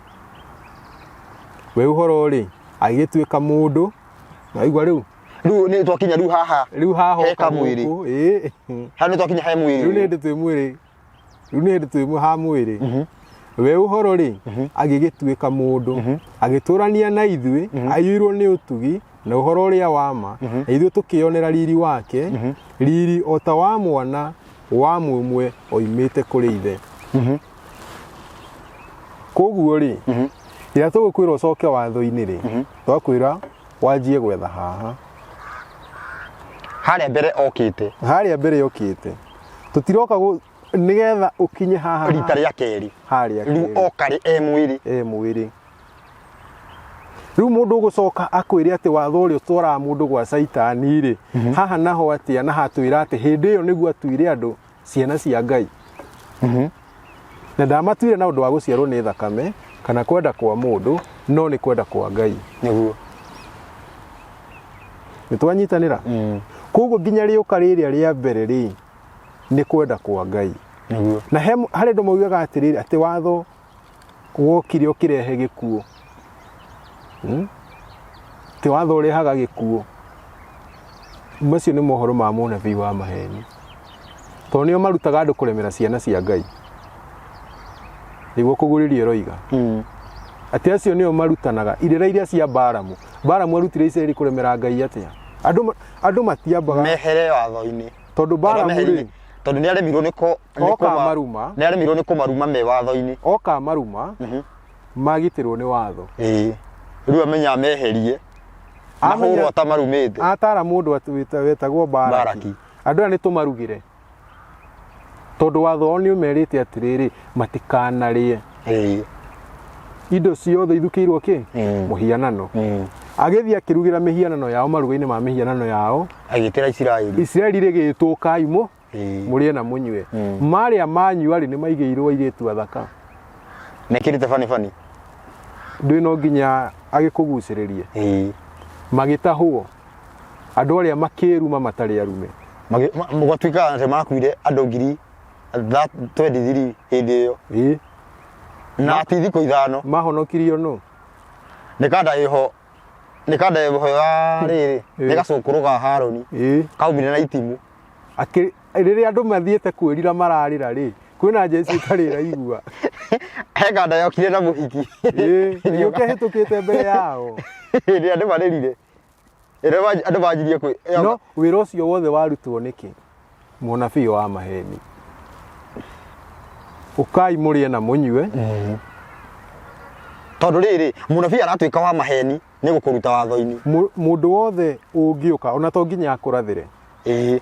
We ũhoro rĩ, agĩgĩtuĩka mũndũ. Waigua rĩu? Rĩu nĩ twakinya rĩu haha. Rĩu haha He ũka kamwĩrĩ. gũkũ, ĩĩ. Haha nĩ twakinya he mwĩrĩ. Rĩu nĩ hĩndĩ twĩ mwĩrĩ, rĩu nĩ hĩndĩ twĩ ha mwĩrĩ. We ũhoro rĩ, agĩgĩtuĩka mũndũ, agĩtũrania na ithuĩ, aiyũirwo nĩ ũtugi na ũhoro ũrĩa wa ma, na ithuĩ tũkĩonera riri wake, riri o ta wa mwana wa mũmwe oimĩte kũrĩ ithe. Koguo rĩ, rĩrĩa tũgũkwĩra ũcoke watho-inĩ rĩ, twakwĩra wanjie gwetha haha. Harĩa mbere okĩte. Harĩa mbere yokĩte, tũtiroka nĩgetha ũkinye haha. Rita rĩa kerĩ. Harĩa rĩu kerĩ. Oka rĩ e mwĩrĩ. E mwĩrĩ. Rĩu mũndũ ũgũcoka akwĩre atĩ watho ũrĩa ũtwaraga mũndũ gwa caitani rĩ, haha naho atĩa? Na hatwĩra atĩ hĩndĩ ĩyo nĩguo atuire andũ ciana cia Ngai, na ndamatuire na ũndũ wa gũciarwo nĩ thakame kana kwenda kwa mũndũ, no nĩ kwenda kwa Ngai. Nĩguo. Nĩ twanyitanĩra? Koguo nginya rĩũka rĩrĩa rĩa mbere rĩ, nĩ kwenda kwa Ngai. Nĩguo. Na he harĩ andũ maugaga atĩrĩrĩ, atĩ watho wokire ũkĩrehe gĩkuũ. Atĩ watho ũrehaga gĩkuũ. Macio nĩ mohoro ma mũnabii wa maheni, tondũ nĩo marutaga andũ kũremera ciana cia Ngai. Nĩguo kũgurĩria ĩroiga atĩ acio nĩo marutanaga irĩra iria cia Baramu. Baramu arutire Isiraeli kũremera Ngai atĩa? Andũ matiambaga Mehere watho-inĩ. Tondũ Balamu rĩ, Tondũ nĩ aremirwo nĩ kũ nĩ Oka kũma- maruma. Nĩ aremirwo nĩ kũmaruma me watho-inĩ. Oka maruma magitĩrwo nĩ watho. Ĩĩ. Rĩu amenya ameherie. Mahũrwo atamarumĩte. Atara mũndũ wetagwo Baraki. Baraki. Andũ aya nĩ tũmarugĩre tondũ watho wao nĩ ũmerĩte atĩrĩrĩ, matikanarĩe indo ciothe ithukĩirwo kĩ mũhianano. Agĩthiĩ akĩrugĩra mĩhianano yao maruga-inĩ ma mĩhianano yao. Agĩtĩra Isiraeli. Isiraeli rĩgĩtwo kai mũ mũrĩe na mũnyue. Marĩa manyua rĩ, nĩ maigĩirwo airĩtu athaka. Mekĩrĩte bani bani. Ndũĩ no nginya agĩkũgucĩrĩrie. Magĩtahwo andũ arĩa makĩruma matarĩ arume. Gũgatuĩka atĩ makuire andũ ngiri 23 hĩndĩ ĩyo. Na ti thikũ 5. Mahonokirio nũ? Nĩ kanda ĩho, nĩ kanda ĩho ya rĩrĩ, nĩ gacũkũrũ ga Harũni. Kaumire na itimũ. Rĩrĩa andũ mathiĩte kwĩrira mararĩra rĩ, kwĩna jeshi ĩtarĩ ĩraigua. He kanda yokire na mũhiki. Ĩgĩũka ĩhĩtũkĩte mbere yao. Hĩndĩ andũ marĩrire. Ĩrĩa andũ manjirie kwĩ No wĩra ũcio wothe warutwo nĩkĩ? Mũnabii wa maheni. Ũkai mũrĩe na mũnyue. Tondũ rĩrĩ, mũnabii aratuĩka wa maheni nĩ gũkũruta watho-inĩ. Mũndũ wothe ũngĩũka, ona to nginya akũrathĩre.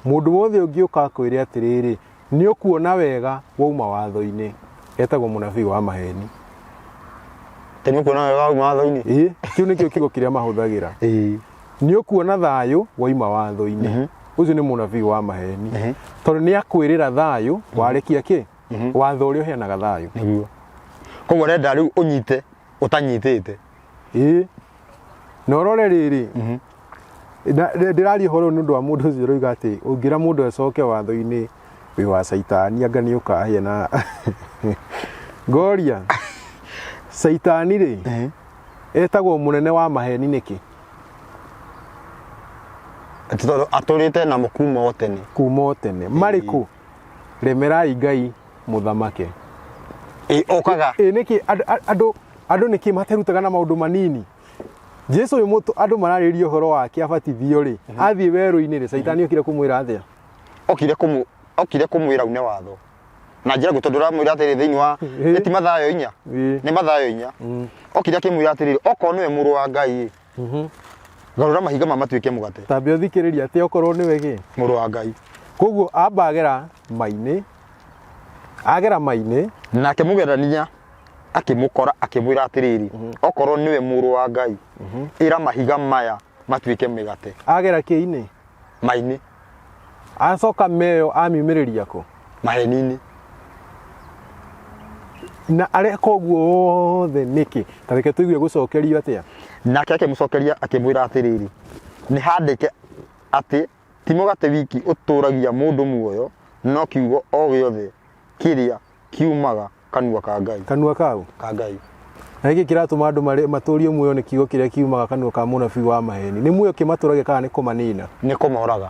Mũndũ wothe ũngĩũka akwĩre atĩrĩrĩ, nĩ ũkuona wega wauma watho-inĩ, etagwo mũnabii wa maheni. Te nĩ ũkuona wega wauma watho-inĩ? Kĩu nĩkĩo kiugo kĩrĩa mahũthagĩra. Nĩ ũkuona thayũ wauma watho-inĩ. Ũcio nĩ mũnabii wa maheni. Tondũ nĩ akwĩrĩra thayũ, warekia kĩ? Watho ũrĩa ũheanaga thayũ. Nĩguo. Koguo arenda rĩu ũnyite ũtanyitĩte. Na ũrore rĩrĩ, ndĩraria ũhoro ũyũ nĩ ũndũ wa mũndũ ũcio ũroiga atĩ ũngĩra mũndũ acoke watho-inĩ wĩ wa caitani, anga nĩ ũkahĩa na ngoria. Caitani rĩ, etagwo mũnene wa maheni nĩkĩ? Atĩ tondũ atũrĩte namo kuma o tene. Kuma o tene. Marĩ kũ? Remerai Ngai mũthamake. Okaga. Nĩkĩ andũ nĩkĩ materutaga na maũndũ manini? Jesu ũyũ andũ mararĩrĩria ũhoro wake abatithio rĩ, athiĩ werũ-inĩ rĩ, caitani okire kũmwĩra atĩa? Okire kũmwĩra une watho. Na njĩra tondũ ũramwĩra atĩrĩ thĩinĩ wa ti Mathayo 4. Nĩ Mathayo 4. Okire akĩmwĩra atĩrĩrĩ, okorwo nĩwe mũrũ wa Ngai ĩ, garũra mahiga ma matuĩke mũgate. Tambia ũthikĩrĩria atĩ okorwo nĩwe kĩ? Mũrũ wa Ngai. Koguo amba agera mainĩ, agera mainĩ. Nake mũgerania akĩmũkora akĩmwĩra atĩrĩrĩ, okorwo nĩwe mũrũ wa Ngai, ĩra mahiga maya matuĩke mĩgate. Agera kĩinĩ? Mainĩ. Acoka meyo amiumĩrĩria kũ? Maheni-inĩ. Na areka ũguo wothe nĩkĩ? Ta reke tũigue gũcokerio atĩa? Nake akĩmũcokeria akĩmwĩra atĩrĩrĩ, nĩ handĩke atĩ ti mũgate wiki ũtũũragia mũndũ muoyo, no kiugo o gĩothe kĩrĩa kiumaga kanua ka Ngai. Kanua kau? Ka Ngai. Na gĩkĩ kĩratũma andũ matũrie muoyo nĩ kiugo kĩrĩa kiumaga kanua ka mũnabii wa maheni. Nĩ muoyo kĩmatũragia kana nĩ kũmanina? Nĩ kũmoraga.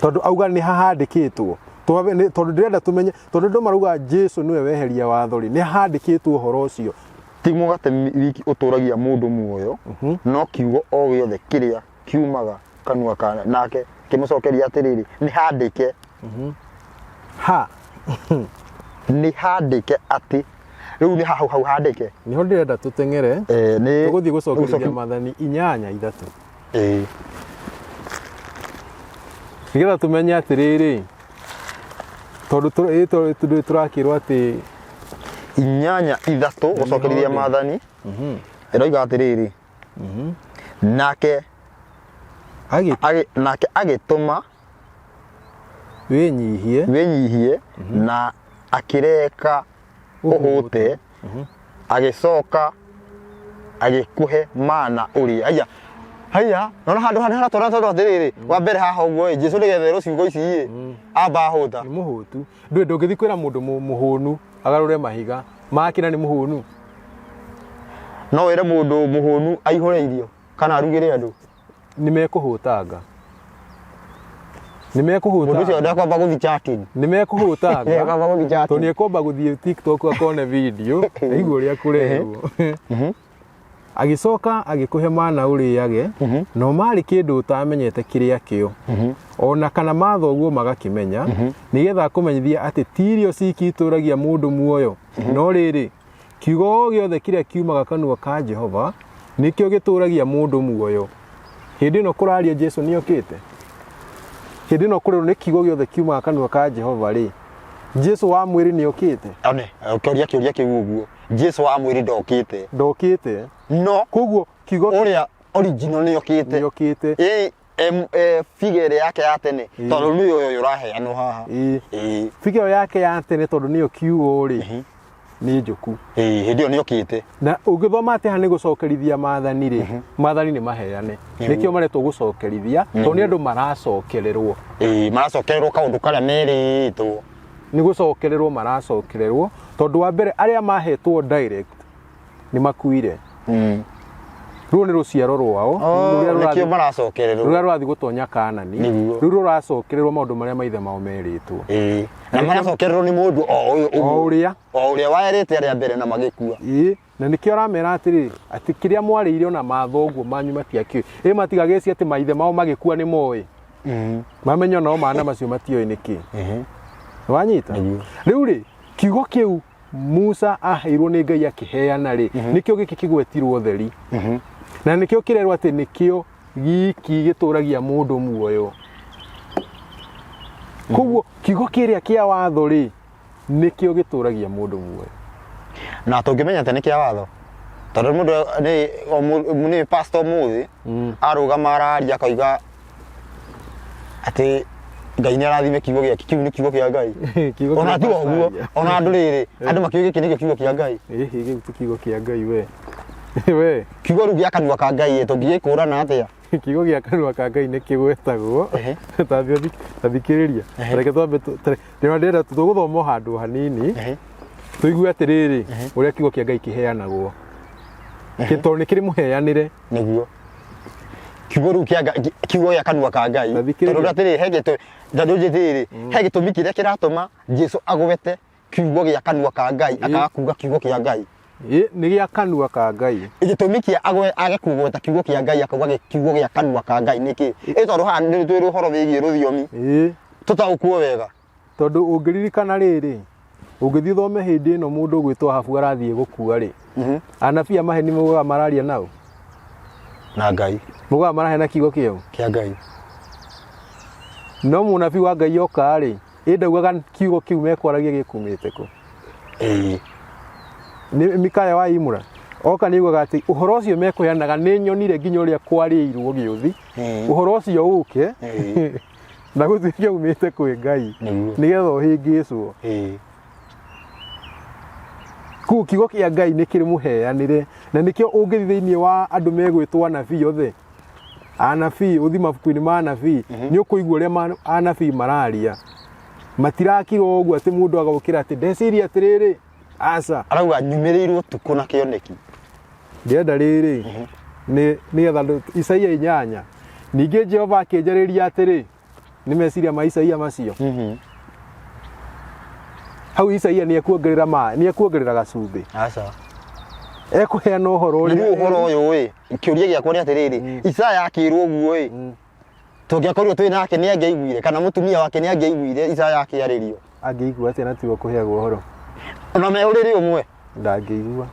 Tondũ auga nĩ hahandĩkĩtwo. Tondũ ndĩrenda tũmenye, tondũ andũ marauga Jesu nĩwe weheria watho rĩ, nĩ hahandĩkĩtwo ũhoro ũcio. Ti mũgate wiki ũtũragia mũndũ muoyo, no kiugo o gĩothe kĩrĩa kiumaga kanua ka nake kĩmũcokeria atĩrĩrĩ, nĩ handĩke. Ha. Nĩ handĩke atĩ rĩu nĩ hau hau handĩke. Nĩho ndĩrenda tũteng'ere. Nĩ tũgũthiĩ gũcokeria Maathani 8:3. Nĩgetha tũmenye atĩrĩrĩ, tondũ tũrakĩrwo atĩ 8:3 gũcokeria Maathani. Ĩroiga atĩrĩrĩ, nake nake agĩtũma wĩnyihie, wĩnyihie na akĩreka ũhũte, agĩcoka agĩkũhe mana ũrĩa. Haiya, haiya, nona handũ hanene haratwara tondũ atĩrĩrĩ, wa mbere haha ũguo ĩ, Jesu nĩgetha erwo ciugo ici ĩ, amba ahũta. Nĩ mũhũtu. Ndũĩ ndũngĩthiĩ kwĩra mũndũ mũhũnu agarũre mahiga, makĩra nĩ mũhũnu. No wĩre mũndũ mũhũnu aihũre irio kana arugĩre andũ. Nĩ mekũhũtanga. Nĩ mekũhũtanga. Mũndũ ũcio ndekwamba gũthiĩ chatting. Nĩ mekũhũtanga. Ndekwamba gũthiĩ chatting. Tondũ nĩ ekwamba gũthiĩ TikTok akone video, aigue ũrĩa kũrerwo. Agĩcoka agĩkũhe mana ũrĩage, no marĩ kĩndũ ũtaamenyete kĩrĩa kĩo, o na kana mathoguo magakĩmenya, nĩgetha akũmenyithie atĩ ti irio ciki itũũragia mũndũ muoyo, no rĩrĩ, kiugo o gĩothe kĩrĩa kiumaga kanua ka Jehova nĩkĩo gĩtũũragia mũndũ muoyo. Hĩndĩ ĩno kũraria Jesu nĩokĩte. Hĩndĩ ĩno kũrerwo nĩ kiugo gĩothe kiumaga kanua ka Jehova rĩ, Jesu wa mwĩrĩ nĩokĩte? One, ũkĩũria kĩũria kĩu ũguo, Jesu wa mwĩrĩ ndokĩte. Ndokĩte. No Koguo kiugo ũrĩa original nĩokĩte. nĩokĩte. Ĩĩ, figure ĩrĩa yake ya tene tondũ nĩ ũyũ ũraheanwo haha. Ĩĩ. Ĩĩ. Figure ĩyo yake ya tene tondũ nĩyo kiugo rĩ, nĩ njũku. Ĩĩ, hĩndĩ ĩyo nĩokĩte. Na ũngĩthoma atĩ haha nĩ gũcokerithia maathani rĩ, maathani nĩ maheane. Nĩkĩo maretwo gũcokerithia, tondũ nĩ andũ maracokererwo. Ĩĩ, maracokererwo kaũndũ karĩa merĩtwo. Nĩ gũcokererwo maracokererwo, tondũ wa mbere arĩa mahetwo direct nĩ makuire. Rũu nĩ rũciaro rwao, rũrĩa Nĩkĩo maracokererwo. Rũrĩa rũrathiĩ gũtonya Kanani, Nĩguo. rũu rũracokererwo maũndũ marĩa maithe mao merĩtwo. Ĩĩ. Na maracokererwo nĩ mũndũ o ũyũ O ũmwe. ũrĩa. O ũrĩa waerĩte arĩa mbere na magĩkua. Ĩĩ, na nĩkĩo aramera atĩrĩrĩ, atĩ kĩrĩa mwarĩire ona mathoguo manyu matiakĩũĩ. Ĩ matigagĩcie atĩ maithe mao magĩkua nĩ moĩ. Mamenye onao mana macio matioĩ nĩkĩ. Wanyita? Nĩguo. Rĩu rĩ, kiugo kĩu Musa aheirwo nĩ Ngai akĩheana rĩ, nĩkĩo gĩkĩ kĩgwetirwo theri. Na nĩkĩo kĩrerwo atĩ nĩkĩo giki gĩtũragia mũndũ muoyo. Koguo kiugo kĩrĩa kĩa watho rĩ, nĩkĩo gĩtũragia mũndũ muoyo. Na tũngĩmenya atĩ nĩ kĩa watho, tondũ mũndũ nĩ nĩ pastor ũmũthĩ arũgama araria akauga atĩ Ngai nĩ arathime kiugo gĩake, kĩu nĩ kiugo kĩa Ngai. Kiugo Ona kĩrĩa ti ũguo, pastor ona andũ rĩrĩ, andũ makiuga gĩkĩ nĩkĩo kiugo kĩa Ngai. Ĩhĩ, gĩu ti kiugo kĩa Ngai we. We, Kiugo rĩu gĩa kanua ka Ngai ĩ, tũngĩgĩkũrana atĩa? Kiugo gĩa kanua ka Ngai nĩ kĩgwetagwo. Ta thikĩrĩria. Reke twambe ndĩrona ndĩrenda tũgũthoma o handũ hanini. Tũigue atĩrĩrĩ, ũrĩa kiugo kĩa Ngai kĩheanagwo. Tondũ nĩ kĩrĩ mũheanĩre. Nĩguo. Kiugo rĩu kĩa Ngai, kiugo gĩa kanua ka Ngai. Ta thikĩrĩria. Tondũ atĩrĩrĩ, he gĩtũ, tondũ atĩrĩrĩ, he gĩtũmi kĩrĩa kĩratũma Jesu agwete kiugo gĩa kanua ka Ngai, akaga kuga kiugo kĩa Ngai. Ĩ, nĩ gĩa kanua ka Ngai. Gĩtũmi kĩa age kũgweta kiugo kĩa Ngai akauga kiugo gĩa kanua ka Ngai nĩkĩ? Ĩ tondũ haha nĩ twĩrĩ ũhoro wĩgiĩ rũthiomi. Tũtaũkwo wega. Tondũ ũngĩririkana rĩrĩ, ũngĩthiĩ ũthome hĩndĩ ĩno mũndũ ũgwĩtwo Ahabu arathiĩ gũkua rĩ, anabii a maheni maugaga mararia nao? Na Ngai. Maugaga maraheana kiugo kĩao? Kĩa Ngai. No mũnabii wa Ngai oka rĩ, ĩ ndaugaga kiugo kĩu mekwaragia gĩkumĩte kũ? Ĩĩ. Nĩ Mikaya wa Imura oka nĩ augaga atĩ ũhoro ũcio mekũheanaga nĩ nyonire nginya ũrĩa kwarĩirwo gĩũthi. Ũhoro ũcio ũke na gũtuĩke umĩte kwĩ Ngai Nĩguo. nĩgetha ũhĩngĩcwo. Kũu kiugo kĩa Ngai nĩ kĩrĩ mũheanĩre, na nĩkĩo ũngĩthiĩ thĩinĩ wa andũ megwĩtwo anabii othe, anabii, ũthiĩ mabuku-inĩ ma anabii, nĩ ũkũigua ũrĩa anabii mararia. Matirakira ũguo atĩ mũndũ agokĩra atĩ ndeciria atĩrĩrĩ, aca. Arauga nyumĩrĩirwo ũtukũ na kĩoneki. Ndĩrenda rĩrĩ, nĩ nĩgetha andũ, Isaia 8, ningĩ Jehova akĩnjarĩria atĩrĩ, nĩ meciria ma Isaia macio. Hau Isaia nĩ ekuongerera ma, nĩ ekuongerera gacumbĩ. Aca. Ekũheana ũhoro Na ũrĩa. rĩu ũhoro ũyũ ĩ, kĩũria gĩakwa nĩ atĩrĩrĩ, Isaya akĩrwo ũguo ĩ, tũngĩakorirwo twĩ nake nĩ angĩaiguire, kana mũtumia wake nĩ angĩaiguire Isaya akĩarĩrio? Angĩigua atĩa na tiwe kũheagwo ũhoro? Ona me ũrĩrĩ ũmwe. Ndangĩigua.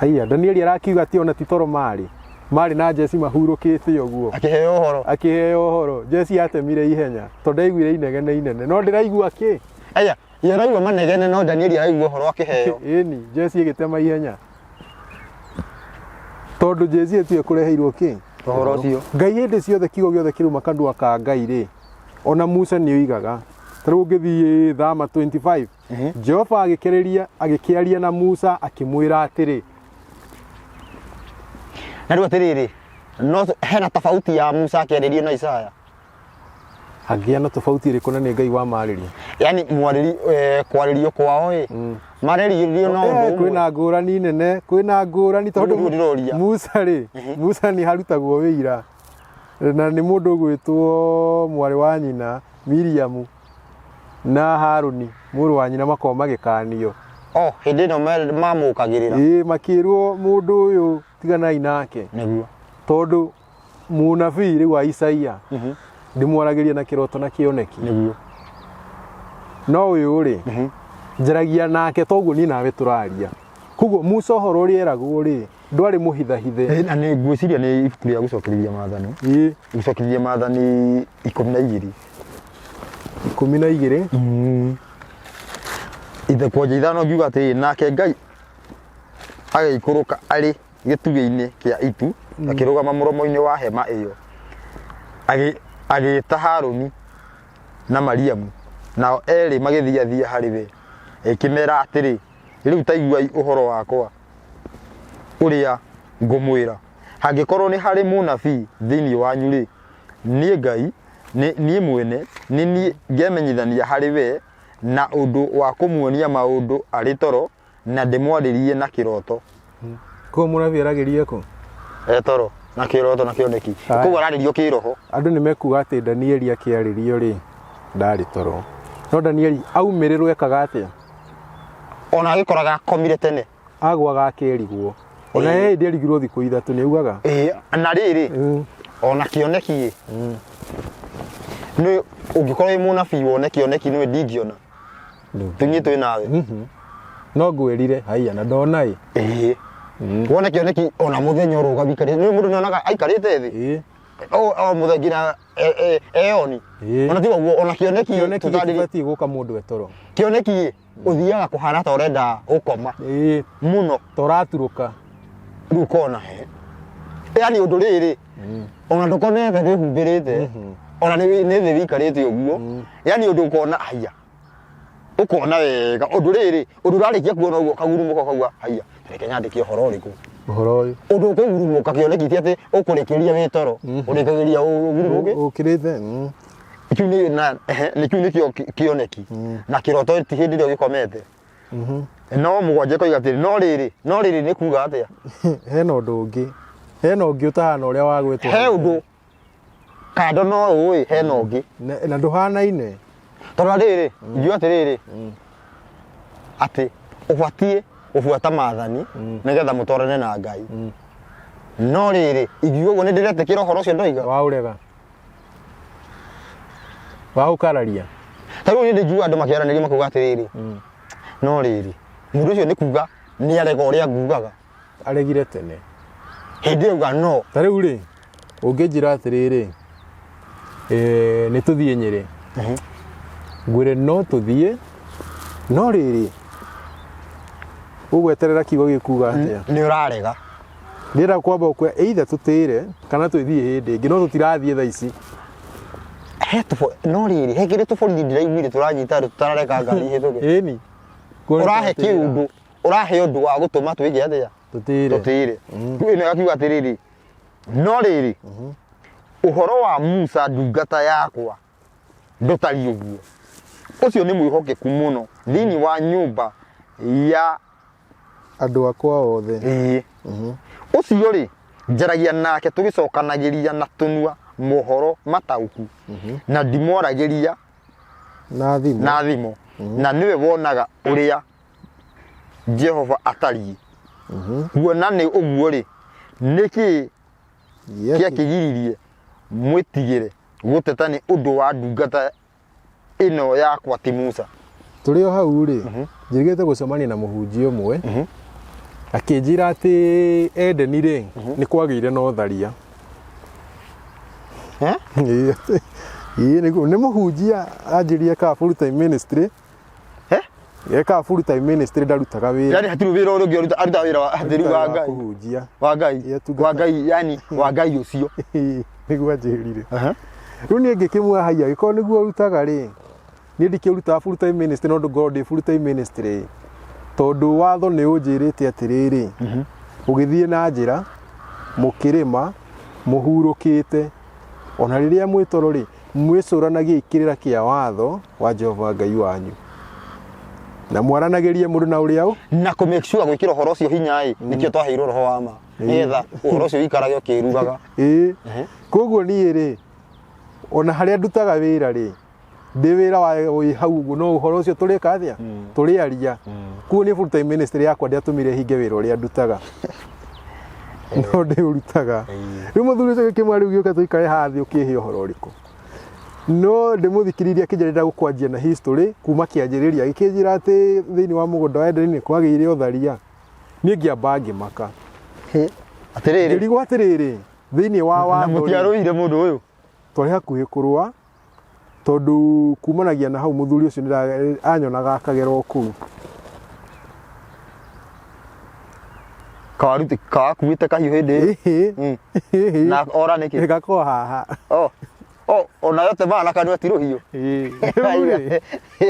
Haiya, Danieli arakiuga atĩ ona ti toro marĩ. Marĩ na Jesi mahurũkĩte ũguo. Akĩheo ũhoro. Akĩheo ũhoro. Jesi atemire ihenya tondũ ndaiguire inegene inene. No ndĩraigua kĩ? Aya, ye araigua manegene no Danieli araigua ũhoro akĩheo. Ĩni, Jesi ĩgĩtema ihenya. Tondũ Jesi ĩtiwe kũreheirwo kĩ? Ũhoro ũcio. Ngai hĩndĩ ciothe kiugo gĩothe kĩruma kanua ka Ngai rĩ, ona Musa nĩ oigaga. Ta rĩu ũngĩthiĩ Thama 25, Jehova agĩkĩaria na Musa akĩmwĩra atĩrĩ. Na rĩu atĩrĩrĩ, no hena tofauti ya Musa akĩarĩrio na Isaya. Hangĩa na tofauti ĩrĩkũ na nĩ Ngai wamarĩria? Yaani kwarĩrio kwao ĩ, marĩrio no ũndũ ũmwe. Kwĩna ngũrani nene, kwĩna ngũrani tondũ Nĩguo ndĩroria. Musa rĩ, Musa nĩ harutagwo wĩira na nĩ mũndũ ũgwĩtwo mwarĩ wa nyina Miriamu na Harũni mũrũ wa nyina makoragwo magĩkanio. Oh, hĩndĩ ĩno mamũkagĩrĩra. Ĩĩ, makĩrwo mũndũ ũyũ Tiganai nake. Nĩguo. Tondũ mũnabii rĩu wa Isaia ndĩmwaragĩria na kĩroto na kĩoneki. Nĩguo. No ũyũ rĩ, njaragia nake toguo niĩ nawe tũraria. Koguo Musa ũhoro ũrĩa eragwo rĩ, ndwarĩ mũhithahithe. Na nĩ ngwĩciria nĩ ibuku rĩa gũcokereria maathani. Ĩĩ. Gũcokereria maathani 12. 12. Ithe kwanja 5 ngiuga atĩrĩ, nake Ngai agĩikũrũka arĩ gĩtugĩ-inĩ kĩa itu, akĩrũgama mũromo-inĩ wa hema ĩyo, agĩĩta Harũni na Mariamu, nao eerĩ magĩthiathia harĩ we. Agĩkĩmeera atĩrĩ, Rĩu ta iguai ũhoro wakwa ũrĩa ngũmwĩra. Hangĩkorwo nĩ harĩ mũnabii thĩinĩ wanyu-rĩ, niĩ Ngai, niĩ mwene, nĩ niĩ ngemenyithania harĩ we na ũndũ wa kũmuonia maũndũ arĩ toro, na ndĩmwarĩrie na kĩroto. Koguo mũnabii aragĩrie kũ? E toro na kĩroto na kĩoneki. Aya. Koguo ararĩrio kĩroho. Andũ nĩ mekuga atĩ Danieli akĩarĩrio rĩ, ndarĩ toro. No Danieli aumĩrĩrwo ekaga atĩa? Ona agĩkoraga akomire tene. Agwaga akerigwo. Ona Ĩĩ. he hĩndĩ erigirwo thikũ 3 nĩ augaga. Ĩĩ, na rĩrĩ, ona kĩoneki ĩ, nĩ ũngĩkorwo wĩ mũnabii wone kĩoneki nĩwe ndingĩona. Tũthiĩ twĩ nawe. No ngwĩrire haiya na ndona ĩ. Ĩĩ. Wone kĩoneki ona mũthenya ũrũgama ikarĩte. Nĩ mũndũ nĩonaga aikarĩte thĩ. Ĩĩ. O mũthenya nginya eyoni. Ĩĩ. Ona tiga ũguo ona kĩoneki Kĩoneki tũtarĩ- gĩtibatiĩ gũka mũndũ e toro. kĩoneki ĩ, ũthiaga kũhana ta ũrenda gũkoma Ĩĩ. mũno. Ta ũraturũka. Rĩu ũkona he. Yani ũndũ rĩrĩ, ona ndũkomete ndwĩhumbĩrĩte, ona nĩ thĩ wĩikarĩte ũguo, yani ũndũ ũkona haiya. Ũkona wega ũndũ rĩrĩ, ũndũ ũrarĩkia kuona ũguo ũkagurumũka ũkauga haiya, reke nyandĩke ũhoro ũrĩkũ. Ũhoro ũyũ. Ũndũ ũkũgurumũka kĩoneki ti atĩ ũkũrĩkĩria wĩ toro, ũrĩkagĩria ũgurumũke. Ũkĩrĩte. Kĩu nĩ na ehe, nĩ kĩu nĩkĩo kĩoneki na kĩroto ti hĩndĩ ĩrĩa ũgĩkomete. No 7 ĩkoiga atĩrĩ, no rĩrĩ, no rĩrĩ nĩ kuga atĩa? Hena ũndũ ũngĩ. Hena ũngĩ ũtahana ũrĩa wagwetwo. He ũndũ kando no ũĩ hena ũngĩ. Na ndũhanaine. Tondũ rĩrĩ, ingiuga atĩrĩrĩ, atĩ ũbatiĩ gũbuata maathani nĩgetha mũtwarane na Ngai. No rĩrĩ, ingiuga ũguo nĩ ndĩretĩkĩra ũhoro ũcio ndoiga. Waũrega. Waũkararia. Ta rĩu niĩ ndingiuga andũ makĩaranĩria makauga atĩrĩrĩ, no rĩrĩ, mũndũ ũcio nĩ kuga nĩ arega ũrĩa ngugaga. Aregire tene. Hĩndĩ ĩyo auga no. Ta rĩu rĩ, ũngĩnjĩra atĩrĩrĩ, nĩ tũthiĩ Nyĩrĩ. Ngwĩre no tũthiĩ, no rĩrĩ, ũgweterera kiugo gĩkuga atĩa? Nĩ ũrarega. Ndĩrenda kwamba gũkwĩra either tũtĩre kana twĩthiĩ hĩndĩ ĩngĩ, no tũtirathiĩ thaa ici. He tũbo, no rĩrĩ, he kĩrĩ tũborithi ndĩraiguire tũranyita andũ tũtarareka ngari ihĩtũke. Ĩni. Ũrahe kĩũndũ, ũrahe ũndũ wa gũtũma twĩke atĩa? Tũtĩre. Tũtĩre. Rĩu ĩno ĩgakiuga atĩrĩrĩ, no rĩrĩ, ũhoro wa Musa ndungata yakwa ndũtariĩ ũguo. Ũcio nĩ mwĩhokeku mũno thĩinĩ wa nyũmba ya andũ akwa othe. Ĩĩ. Ũcio rĩ, njaragia nake tũgĩcokanagĩria na tũnua mohoro mataũku, na ndimwaragĩria na thimo, na thimo, na nĩwe wonaga ũrĩa Jehova atariĩ. Kuona nĩ ũguo rĩ, nĩkĩ gĩakĩgiririe mwĩtigĩre gũteta nĩ ũndũ wa ndungata ĩno yakwa ti Musa? Tũrĩ o hau rĩ, njĩrĩgĩte gũcemania na mũhunjia ũmwe, akĩnjĩra atĩ Edeni rĩ, nĩ kwagĩire na ũtharia. Ĩĩ, ĩĩ, nĩguo, nĩ mũhunjia anjĩrire ekaga full time ministry. Ekaga full time ministry, ndarutaga wĩra. Yani hatirĩ wĩra ũrĩa ũngĩ aruta, aruta wĩra wa hatirĩ wa Ngai. Kũhunjia. Wa Ngai. Ĩĩ, atungata. Wa Ngai, yani wa Ngai ũcio. Ĩĩ, nĩguo anjĩrire. Rĩu niĩ ngĩkĩmwĩra haiya, angĩkorwo nĩguo ũrutaga rĩ, niĩ ndikĩrutaga full time ministry, no ngorwo ndĩ full time ministry, tondũ watho nĩ ũnjĩrĩte atĩrĩrĩ, ũgĩthiĩ na njĩra mũkĩrĩma mũhurũkĩte, ona rĩrĩa mwĩ toro rĩ, mwĩcũranagie kĩrĩra kĩa watho wa Jehova Ngai wanyu, na mwaranagĩrie mũndũ na ũrĩa ũ na kũ make sure gwĩkĩra ũhoro ũcio hinya ĩ, nĩkĩo twaheirwo roho wa ma, nĩgetha ũhoro ũcio ũikarage ũkĩrugaga. Ĩĩ. Koguo niĩ rĩ, ona harĩa ndutaga wĩra rĩ, ndĩ wĩra wa wĩ hau ũguo, no ũhoro ũcio tũrĩka atĩa? Tũrĩaria. Koguo niĩ full time ministry yakwa ndiatũmire hinge wĩra ũrĩa ndutaga. No ndĩũrutaga. Rĩu mũthuri ũcio gĩkĩmwĩra rĩu gĩũke tũikare haha thĩ ũkĩhe ũhoro ũrĩkũ. No ndĩmũthikĩrĩrie akĩnjĩra ndĩrenda gũkwanjia na history kuma kĩanjĩrĩria agĩkĩnjĩra atĩ thĩinĩ wa mũgũnda wa Edeni nĩ kwagĩire ũtharia. Niĩ ngĩamba ngĩmaka. Atĩrĩrĩ. Ngĩrigwo atĩrĩrĩ, thĩinĩ wa Na watho rĩ, mũtiarũire mũndũ ũyũ. Twarĩ hakuhĩ kũrũa tondũ kumanagia na hau mũthuri ũcio anyonaga akagera o kũu. Kawaruti kawakuĩte kahiũ hĩndĩ ĩyo. Ĩhĩ. Ĩhĩ. Na ora nĩkĩ? Gakorwo haha. Oh. Oh, ona yote mana kanua ti rũhiũ. Ĩĩ. Rĩu rĩ,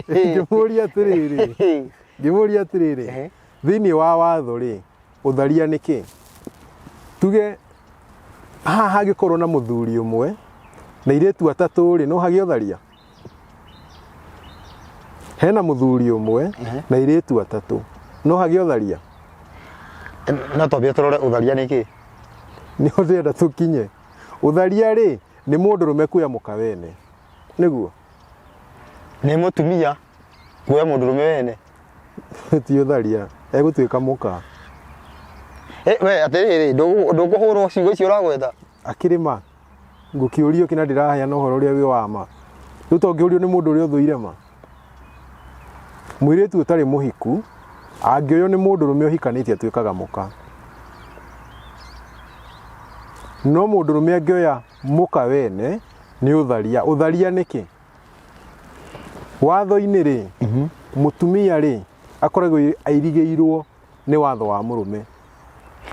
ngĩmũria atĩrĩrĩ, ngĩmũria atĩrĩrĩ, thĩinĩ wa watho rĩ, ũtharia nĩ kĩ? Tuge haha hangĩkorwo na mũthuri ũmwe na airĩtu atatũ rĩ, no hagĩe ũtharia? Hena mũthuri ũmwe na airĩtu atatũ, no hagĩe ũtharia? No twambie tũrore ũtharia nĩ kĩ? Nĩho ndĩrenda tũkinye. Ũtharia rĩ, nĩ mũndũrũme kuoya mũka wene. Nĩguo? Nĩ mũtumia kuoya mũndũrũme wene. Ti ũtharia, egũtuĩka mũka. Eh, we atĩrĩrĩ, ndũkũhũrwo ciugo icio ũragweta. Akĩrĩ ma? Ngũkĩũrio kĩ na ndĩraheana ũhoro ũrĩa wĩ wa ma. Rĩu to ngĩũrio nĩ mũndũ ũrĩa ũthũire ma? Mũirĩtu ũtarĩ mũhiku angĩoywo nĩ mũndũrũme ũhikanĩtie atuĩkaga mũka. No mũndũrũme angĩoya mũka wene nĩ ũtharia. Ũtharia nĩkĩ? Watho-inĩ rĩ, mũtumia rĩ, akoragwo airigĩirwo nĩ watho wa mũrũme.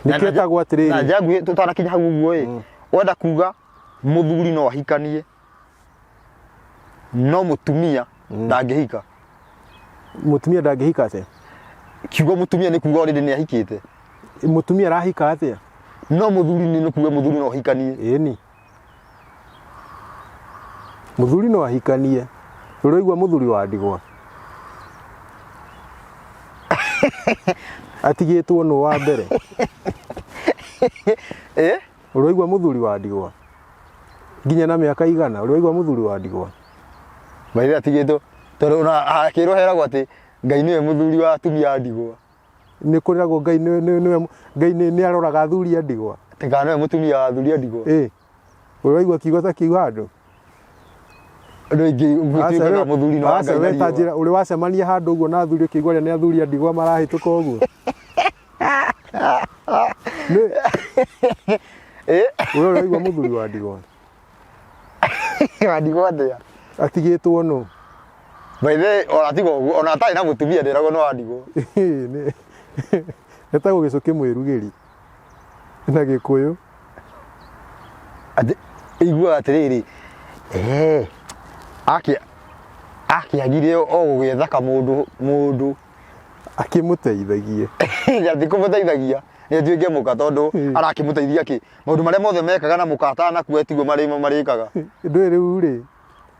Nĩkĩo etagwo Na atĩrĩrĩ, njangu tũtanakinya hau ũguo ĩ, wenda kuga mũthuri no ahikanie no mũtumia ndangĩhika. Mũtumia ndangĩhika atĩa? Kiugo mũtumia nĩ kuga already nĩ ahikĩte. Mũtumia arahika atĩa? No mũthuri nĩ kuga mũthuri no ahikanie. Ĩni. Mũthuri no ahikanie. Ũraigua mũthuri wa ndigwa? Atigĩtwo nũ wa mbere? Eh? Ũraigua mũthuri wa ndigwa? Nginya na mĩaka igana, ũraigua mũthuri wa ndigwa? Maithe atigĩtwo tondũ ona akĩrwo heragwo atĩ Ngai nĩwe mũthuri wa atumia a ndigwa. Nĩ kũragwo Ngai nĩwe Ngai nĩ aroraga athuri a ndigwa. Atĩ kana nĩwe mũtumia wa athuri a ndigwa. Ĩ. Ũraigua kiugo ta kiu handũ? Andũ aingĩ gũtuĩkaga mũthuri no Aca, we ta njĩra ũrĩ wacemania handũ ũguo na athuri ũkĩigua arĩa nĩ athuri a ndigwa marahĩtũka ũguo? Nĩ Eh? we ũraigua mũthuri wa ndigwa? Wa ndigwa atĩa? Atigĩtwo nũ? By the way, ona tiga ũguo, ona atarĩ na mũtumia ndĩragwo nĩ wa ndigwa. Etagwo gĩcũkĩ mwĩrugĩri na Gĩkũyũ. Atĩ iguaga atĩrĩrĩ, eh, akĩagire o gũgĩetha kamũndũ mũndũ Akĩmũteithagie. Atĩ kũmũteithagia nĩ atuĩke mũka tondũ arakĩmũteithia kĩ? Maũndũ marĩa mothe mekaga na mũka atanakua tiguo marĩkaga. Ndũĩ rĩu rĩ,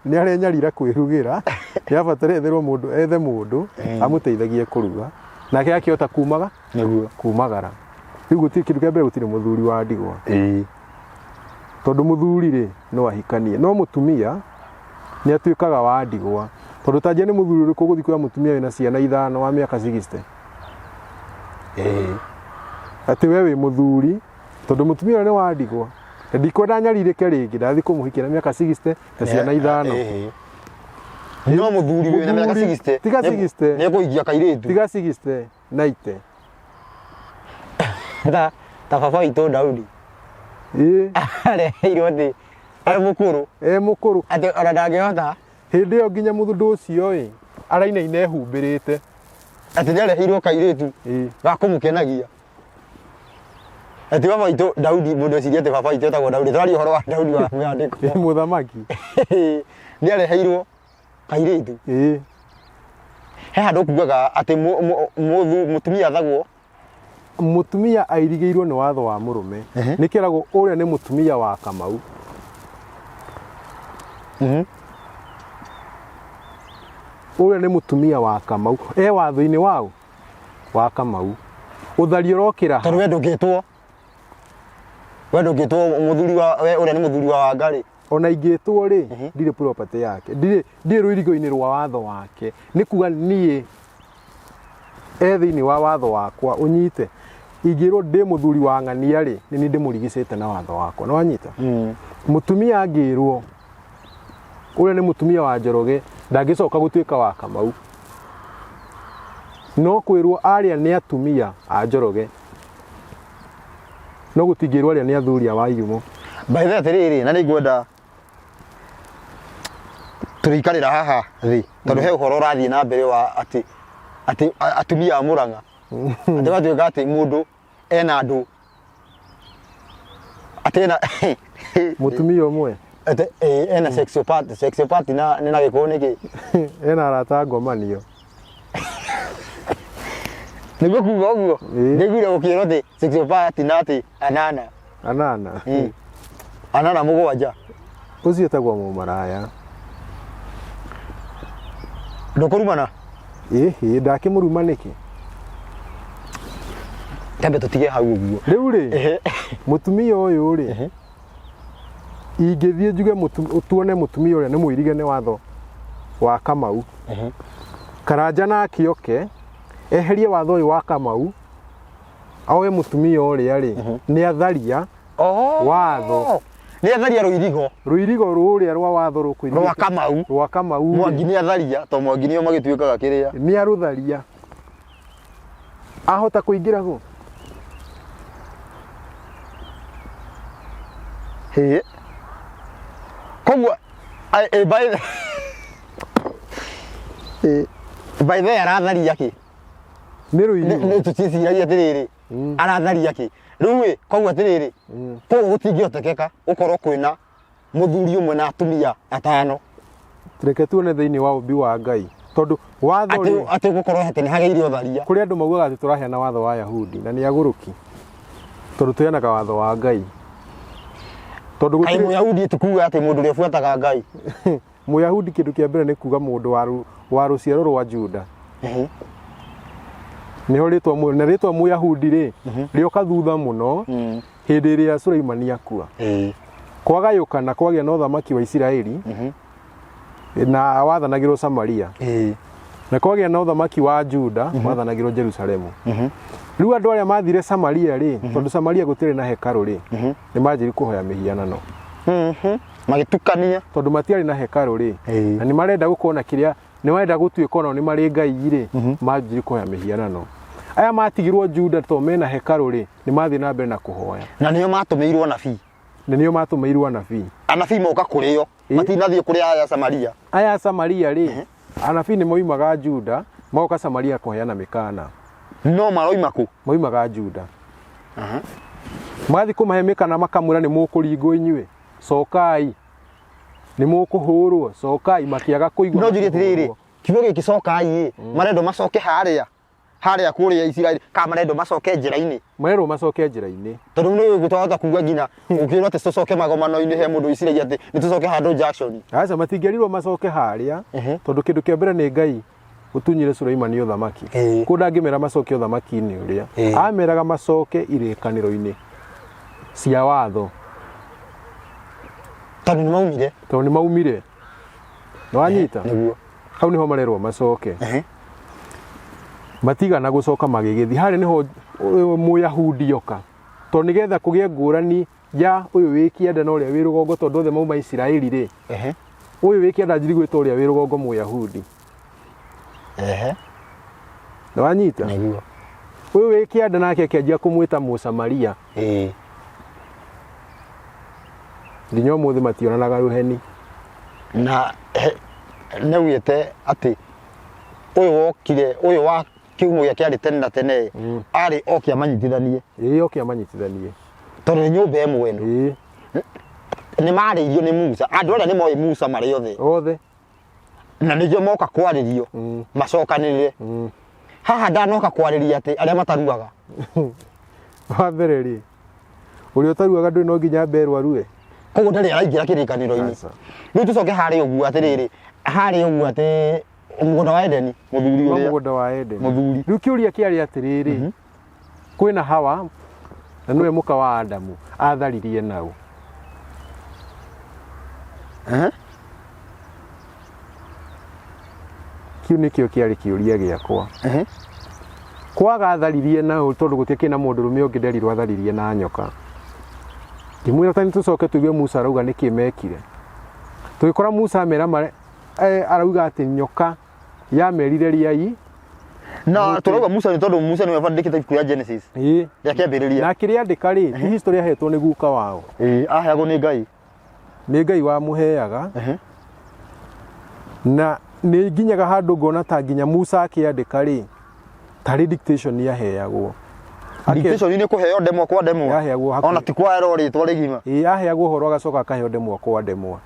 nĩ arenyarira kwĩrugĩra, nĩ abatara etherwo mũndũ, ethe mũndũ amũteithagie kũruga, nake akĩhota kumaga Nĩguo. kumagara. Rĩu gũtirĩ kĩndũ kĩa mbere gũtirĩ mũthuri wa ndigwa. Tondũ mũthuri rĩ, no ahikanie, no mũtumia nĩ atuĩkaga wa ndigwa. Tondũ ta njĩra nĩ mũthuri ũrĩkũ ũgũthiĩ kuoya mũtumia wĩna ciana ithano wa mĩaka 60? Atĩ we wĩ mũthuri, tondũ mũtumia ũyũ nĩ wa ndigwa. Na ndikwenda nyarirĩke rĩngĩ, ndathiĩ kũmũhikia na mĩaka 60 na ciana ithano. No mũthuri wĩna mĩaka Mũthuri, 60 tiga 60. nĩ ekũhikia kairĩtu. Tiga 60 90. Ta ta baba witũ Daudi. Areheirwo atĩ e mũkũrũ. E mũkũrũ. Atĩ ona ndangĩhota. Hĩndĩ ĩyo nginya mũthundũ ũcio ĩ, arainaina ehumbĩrĩte. Atĩ nĩ areheirwo kairĩtu ga kũmũkenagia. Atĩ baba witũ Daudi, mũndũ eciria atĩ baba witũ etagwo Daudi, tũraria ũhoro wa Daudi wa mĩandĩko. Mũthamaki. Nĩ areheirwo kairĩtu. He handũ kugaga atĩ mũtumia athagwo. Mũtumia airigĩirwo nĩ watho wa mũrũme. Nĩ kĩragwo ũrĩa nĩ mũtumia wa Kamau. Ũrĩa nĩ mũtumia wa Kamau. E watho-inĩ waũ? Wa Kamau. Ũtharia ũrokĩra ha? Tondũ we ndũngĩtwo. We ndũngĩtwo mũthuri wa, we ũrĩa nĩ mũthuri wa Wangarĩ. Ona ingĩtwo rĩ, ndirĩ property yake. Ndirĩ, ndirĩ rũirigo-inĩ rwa watho wake. Nĩ kuga niĩ e thĩinĩ wa watho wakwa, ũnyite. Ingĩrwo ndĩ mũthuri wa ng'ania rĩ, nĩ niĩ ndĩmũrigicĩte na watho wakwa. Nĩ wanyita? Mũtumia angĩrwo ũrĩa nĩ mũtumia wa Njoroge ndangĩcoka gũtuĩka wa Kamau. No kwĩrwo arĩa nĩ atumia a Njoroge. No gũtingĩrwo arĩa nĩ athuri a Wairimu. By the way atĩrĩrĩ, na nĩ ngwenda tũrĩikarĩra haha thĩ tondũ he ũhoro ũrathiĩ na mbere wa atĩ atĩ atumia a Mũrang'a atĩ gwatuĩka atĩ mũndũ ena andũ atĩ ena Mũtumia ũmwe atĩ ena sexiopath sexiopath na nĩ na gĩkũyũ nĩkĩ ena arata ngomanio. Nĩguo kuga ũguo Ĩĩ. Ndaiguire gũkĩrwo atĩ sexiopath na atĩ anana. Anana. Anana mũgwanja. Ũcio etagwo mũmaraya. Ndũkũrumana? Ĩhĩ, ndakĩmũruma nĩkĩ? Tambe tũtige hau ũguo. Rĩu rĩ, mũtumia ũyũ rĩ, ingĩthiĩ njuge tuone mũtumia ũrĩa nĩ mũirige nĩ watho wa Kamau. Karanja nake oke, eherie watho ũyũ wa Kamau, oe mũtumia ũrĩa rĩ, nĩ atharia watho. Nĩ atharia rũirigo. Rũirigo rũrĩa rwa watho rũkũirigĩte. Rwa Kamau. Rwa Kamau rĩ. Mwangi nĩ atharia, to Mwangi nĩo magĩtuĩkaga kĩrĩa. Nĩ arũtharia. Ahota kũingĩra kũ? Hĩ. Koguo by the by the way aratharia kĩ? Nĩ rũirigo. Nĩ tũticiragia atĩrĩrĩ, aratharia kĩ? Rĩu ĩ, koguo atĩrĩrĩ, koguo gũtingĩhotekeka gũkorwo kwĩna mũthuri ũmwe na atumia atano. Reke tuone thĩinĩ wa ũmbi wa Ngai. Tondũ watho Atĩ rĩ, atĩ gũkorwo atĩ nĩ hagĩire ũtharia. Kũrĩ andũ maugaga atĩ tũraheana watho wa Ayahudi na nĩ agũrũki. Tondũ tũheanaga watho wa Ngai. Tondũ Kaĩ gũtirĩ Mũyahudi ti kuga atĩ mũndũ ũrĩa ũbuataga Ngai. Mũyahudi kĩndũ kĩa mbere nĩ kuga mũndũ wa rũciaro rwa Juda. Nĩho rĩtwa na rĩtwa Mũyahudi rĩ, rĩoka thutha mũno hĩndĩ ĩrĩa Suleimani akua. Kwagayũkana kwagĩa na ũthamaki wa Isiraeli na wathanagĩrwo Samaria. Na kwagĩa na ũthamaki wa Juda wathanagĩrwo Jerusalemu. Rĩu andũ arĩa mathire Samaria rĩ, tondũ Samaria gũtirĩ na hekarũ rĩ, nĩ manjirie kũhoya mĩhianano. Magĩtukania. Tondũ matiarĩ na hekarũ rĩ, na nĩ marenda gũkorwo na kĩrĩa, nĩ marenda gũtuĩka onao nĩ marĩ ngai rĩ, manjirie kũhoya mĩhianano. Aya matigirwo Juda tondũ mena hekarũ rĩ, nĩ mathiĩ na mbere na kũhoya. Na nĩo matũmĩirwo anabii. Na nĩo matũmĩirwo anabii. Anabii moka kũrĩ o, matinathiĩ kũrĩ aya Samaria. Aya Samaria rĩ, anabii nĩ moimaga Juda, magoka Samaria kũheana mĩkana. No maroima kũ? Moimaga Juda. Magathiĩ kũmahe mĩkana makamwĩra nĩ mũkũringwo inyuĩ, cokai, nĩ mũkũhũrwo, cokai, makĩaga kũigua. No njurie atĩrĩrĩ, kiugo gĩkĩ cokai ĩ, marendwo macoke harĩa harĩa kũrĩa Isiraeli, kana marendwo macoke njĩra-inĩ? Marerwo macoke njĩra-inĩ. Tondũ nĩ ũguo twahota kuga nginya ũkĩrwo atĩ tũcoke magomano-inĩ he mũndũ wĩciragia atĩ nĩ tũcoke handũ junction. Aca, matingĩerirwo macoke harĩa, tondũ kĩndũ kĩa mbere nĩ Ngai ũtunyire Suleimani ũthamaki. Kũu ndangĩmera macoke ũthamaki-inĩ ũrĩa. Ameraga macoke irĩkanĩro-inĩ cia watho. Tondũ nĩ maumire. Tondũ nĩ maumire. Nĩ wanyita? Nĩguo. Hau nĩho marerwo macoke. Matigana gũcoka magĩgĩthiĩ. Harĩa nĩho Mũyahudi oka. Tondũ nĩgetha kũgĩe ngũrani ya ũyũ wĩ kĩanda na ũrĩa wĩ rũgongo, tondũ othe mauma Isiraeli rĩ. Ũyũ wĩ kĩanda anjiri gwĩta ũrĩa wĩ rũgongo Mũyahudi. Nĩ wanyita? Nĩguo. Ũyũ wĩ kĩanda nake akĩanjia kũmwĩta Mũsamaria. Nginya ũmũthĩ mationanaga rũheni. Na nĩaugĩte atĩ ũyũ wokire, ũyũ wa kĩhumo gĩa kĩarĩ tene na tene arĩ oke amanyitithanie. Ĩĩ, oke amanyitithanie. Tondũ nĩ nyũmba ĩmwe ĩno. Nĩ marĩirio nĩ Musa. Andũ arĩa nĩ moĩ Musa marĩ othe. Othe. Na nĩkĩo moka kwarĩrio macokanĩrĩre. Haha ndanoka kwarĩria atĩ arĩa mataruaga. Wa mbere rĩ, ũrĩa ũtaruaga ndũrĩ no nginya mberwo arue. Koguo ndarĩ araingĩra kĩrĩkanĩro-inĩ. Aca. Rĩu tũcoke harĩa ũguo atĩrĩrĩ, harĩa ũguo atĩ mũgũnda wa Edeni, mũthuri Wa ũrĩa. mũgũnda wa Edeni. Mũthuri. Rĩu kĩũria kĩarĩ atĩrĩrĩ, kwĩna Hawa na nĩwe mũka wa Adamu, atharirie naũ. Kĩu nĩkĩo kĩarĩ kĩũria gĩakwa. Kwaga atharirie na tondũ gũtiakĩrĩ na mũndũrũme ũngĩ nderirwo atharirie na nyoka. Ngĩmwĩra ta nĩtũcoke tũigue Musa arauga nĩkĩ mekire. Tũgĩkora Musa amera mare, arauga atĩ nyoka yamerire rĩai Na mũtĩ. tũrauga Musa nĩ tondũ Musa nĩwe wandĩkĩte ibuku rĩa Genesis. Ĩĩ. Rĩa kĩambĩrĩria. Na akĩrĩandĩka rĩ, ti history ahetwo nĩ guka wao. Ĩĩ, aheagwo nĩ Ngai. Nĩ Ngai wamũheaga. Na nĩ nginyaga handũ ngona ta nginya Musa akĩandĩka rĩ, tarĩ dictation yaheagwo. Dictation nĩ kũheo ndemwa kwa ndemwa. Yaheagwo hakuhĩ. Ona ti kwa erwo rĩtwa rĩgima. Ĩĩ, aheagwo ũhoro agacoka akaheo ndemwa kwa ndemwa.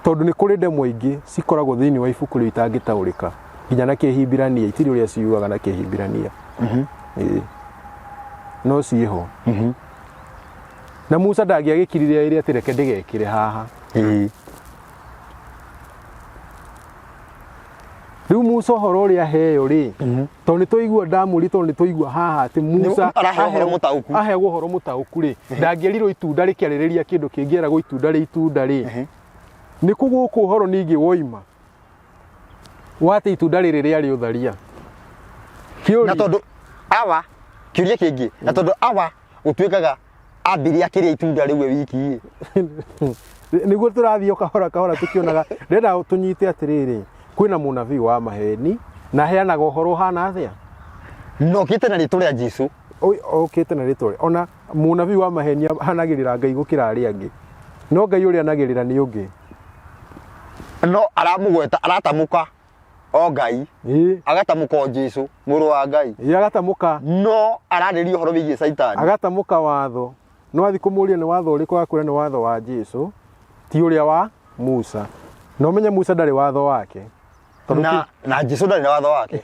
Tondũ nĩ kũrĩ ndemwa ingĩ cikoragwo thĩinĩ wa ibuku rĩu itangĩtaũrĩka nginya na Kĩhibirania, itirĩ ũrĩa ciugaga na Kĩhibirania. Ĩĩ. No ciĩho. Na Musa ndangĩagĩkirire ĩrĩ atĩ reke ndĩgekĩre haha. Ĩĩ. Rĩu Musa ũhoro ũrĩa aheo rĩ, tondũ nĩ twaigua ndamũri, tondũ nĩ twaigua haha atĩ Musa Nĩ- araheo ũhoro mũtaũku. aheagwo ũhoro mũtaũku rĩ, ndangĩerirwo itunda rĩkĩarĩrĩria kĩndũ kĩngĩ eragwo itunda rĩ itunda rĩ. Nĩ kũ gũkũ ũhoro ningĩ woima wa atĩ itunda rĩrĩ rĩarĩ ũtharia. Na tondũ awa kĩũria kĩngĩ, na tondũ awa gũtuĩkaga ambire akĩrĩa itunda rĩu we wiki ĩ. Nĩguo tũrathiĩ o kahora kahora tũkĩonaga. Ndĩrenda tũnyite atĩrĩrĩ, kwĩna mũnabii wa maheni na aheanaga ũhoro ũhana atĩa? Na okĩte na rĩtwa rĩa Jesu. Okĩte na rĩtwa rĩa, ona mũnabii wa maheni ahanagĩrĩra Ngai gũkĩra arĩa angĩ. No Ngai ũrĩa anagĩrĩra nĩ ũngĩ. No aramũgweta, aratamũka o Ngai. Agatamũka o Jesu, mũrũ wa Ngai. Agatamũka. No ararĩria ũhoro wĩgiĩ Caitani. Agatamũka watho. No athiĩ kũmũria nĩ watho ũrĩkũ, akwĩra nĩ watho wa Jesu, ti ũrĩa wa Musa. Na ũmenye Musa ndarĩ watho wake. Tondũ Na Jesu ndarĩ na watho wake.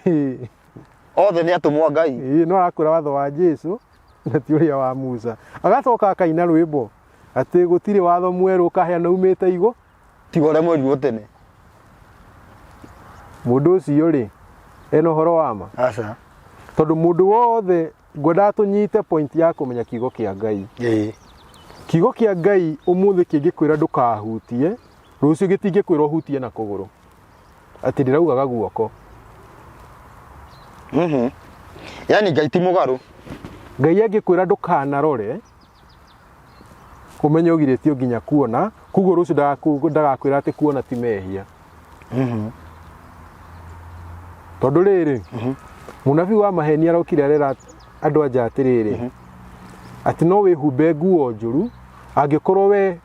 Othe nĩ atũmwo a Ngai. Ĩĩ, no arakwĩra watho wa Jesu na ti ũrĩa wa Musa. Agacoka akaina rwĩmbo atĩ gũtirĩ watho mwerũ ũkaheana umĩte igũ. Tiga ũrĩa mwerirwo tene. Mũndũ ũcio rĩ, ena ũhoro wa ma? Aca. Tondũ mũndũ wothe ngwendaga tũnyite point ya kũmenya kiugo kĩa Ngai. Kiugo kĩa Ngai ũmũthĩ kĩngĩkwĩra ndũkahutie, rũciũ gĩtingĩkwĩra ũhutie na kũgũrũ. Atĩ ndĩraugaga guoko. Yaani Ngai ti mũgarũ. Ngai angĩkwĩra ndũkanarore, ũmenye ũgirĩtio nginya kuona, koguo rũciũ ndagakwĩra atĩ kuona ti mehia. Tondũ rĩrĩ, mũnabii wa maheni arokire arera andũ anja atĩrĩrĩ, atĩ no wĩhumbe nguo njũru, angĩkorwo we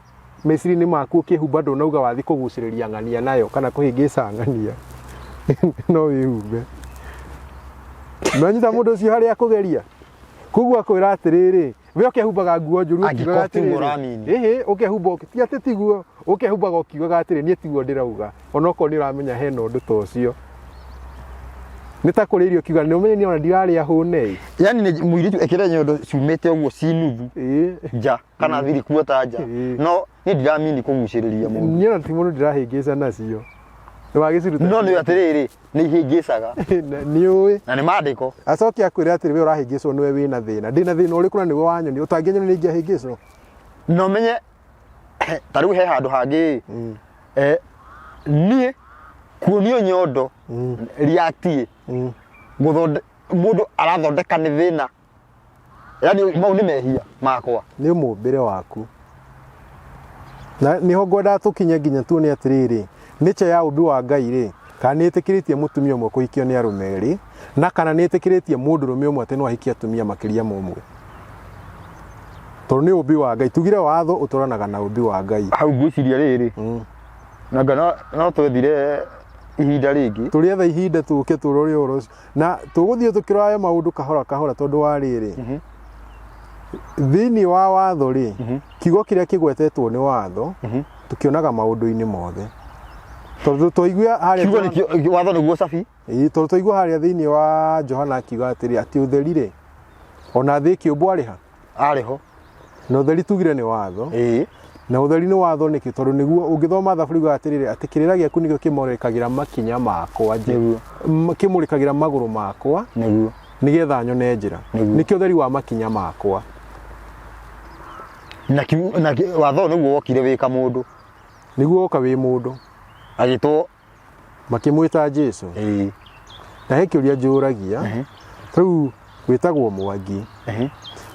meciria-inĩ maku ũkĩhumba ndũnauga wathiĩ kũgucĩrĩria ng'ania nayo kana kũhĩngĩca ng'ania. No wĩhumbe. Nĩwanyita mũndũ ũcio harĩa akũgeria? Koguo akwĩra atĩrĩrĩ, we ũkehumbaga nguo njũru ũkiugaga Angĩkorwo tiguo atĩrĩrĩ, ũramini. ĩhĩ, ũkehumba ti atĩ tiguo, ũkehumbaga ũkiugaga atĩrĩ, niĩ tiguo ndĩrauga, onokorwo nĩ ũramenya hena ũndũ ta ũcio. Nĩ ta kũrĩa irio ũkiuga nĩ ũmenye niĩ ona ndirarĩa hũne ĩ. Yaani nĩ mũirĩtu ekĩre nyondo ciumĩte ũguo ci nuthu nja kana thiri kuota nja. No niĩ ndiramini kũgucĩrĩria mũndũ. Niĩ ona ti mũndũ ndĩrahĩngĩca nacio. Nĩwagĩciruta. No nĩ atĩrĩrĩ, nĩ ihĩngĩcaga. Nĩ ũĩ. Na nĩ maandĩko. Acoke akwĩre atĩrĩ, we ũrahĩngĩcwo nĩwe wĩna thĩna. Ndĩna thĩna ũrĩkũ na nĩwe wanyoni? Ũtangĩnyoni nĩ ingĩahĩngĩcwo. Na ũmenye ta rĩu he handũ hangĩ niĩ kuonio nyondo react mũndũ arathondeka nĩ thĩna. Yaani mau nĩ mehia makwa. Nĩ mũmbĩre waku. Na nĩho ngwendaga tũkinye nginya tuone atĩrĩrĩ, nature ya ũmbi wa Ngai rĩ, kana nĩ ĩtĩkĩrĩtie mũtumia ũmwe kũhikio nĩ arũme erĩ, na kana nĩ ĩtĩkĩrĩtie mũndũrũme ũmwe atĩ no ahikie atumia makĩria ma ũmwe. Tondũ nĩ ũmbi wa Ngai, tugire watho ũtwaranaga na ũmbi wa Ngai. Hau ngwĩciria rĩrĩ, na nga no twethire ihinda rĩngĩ. Tũrĩetha ihinda tũke tũrore ũhoro ũcio. Na tũgũthiĩ tũkĩroraga maũndũ kahora kahora tondũ wa rĩrĩ, thĩinĩ wa watho rĩ, kiugo kĩrĩa kĩgwetetwo nĩ watho, tũkĩonaga maũndũ-inĩ mothe. Tondũ twaigua harĩa Kiugo nĩkĩo watho nĩguo cabi. Ĩĩ, tondũ twaigua harĩa thĩinĩ wa Johana akiuga atĩrĩ, atĩ ũtheri rĩ, ona thĩ ĩkĩũmbwo arĩ ha? Arĩ ho. Na ũtheri tugire nĩ watho. Ĩĩ. Na ũtheri nĩ watho nĩkĩ? Tondũ nĩguo ũngĩthoma thaburi ugaga atĩrĩrĩ, atĩ kĩrĩra gĩaku nĩkĩo kĩmũrĩkagĩra makinya makwa, Nĩguo. Kĩmũrĩkagĩra magũrũ makwa, Nĩguo. nĩgetha nyone njĩra. Nĩguo. Nĩkĩo ũtheri wa makinya makwa. Na watho nĩguo wokire wĩ kamũndũ. Nĩguo woka wĩ mũndũ. Agĩtwo Makĩmwĩta Jesu. Ĩĩ. Na he kĩũria njũragia, Rĩu wĩtagwo Mwangi.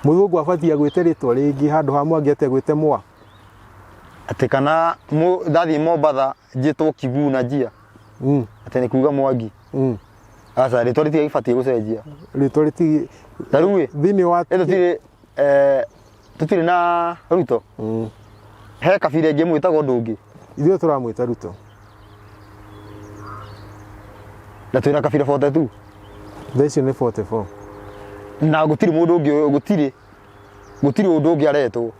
Mũthũngũ abatiĩ agwĩte rĩtwa rĩngĩ handũ ha Mwangi, atĩ agwĩte Mwa. Atĩ kana ndathiĩ Mombatha njĩtwo Kiguna njia, atĩ nĩ kuga Mwangi. Aca, rĩtwa rĩtigĩbatiĩ gũcenjia. Rĩtwa rĩti Ta rĩu ĩ, thĩinĩ wa ĩ tũtirĩ tũtirĩ na Ruto. He kabira ĩngĩ mwĩtagwo ũndũ ũngĩ. Ithuĩ tũramwĩta Ruto. Na twĩna kabira 42. Thaa icio nĩ 44. Na gũtirĩ mũndũ ũngĩ, gũtirĩ ũndũ ũngĩ aretwo.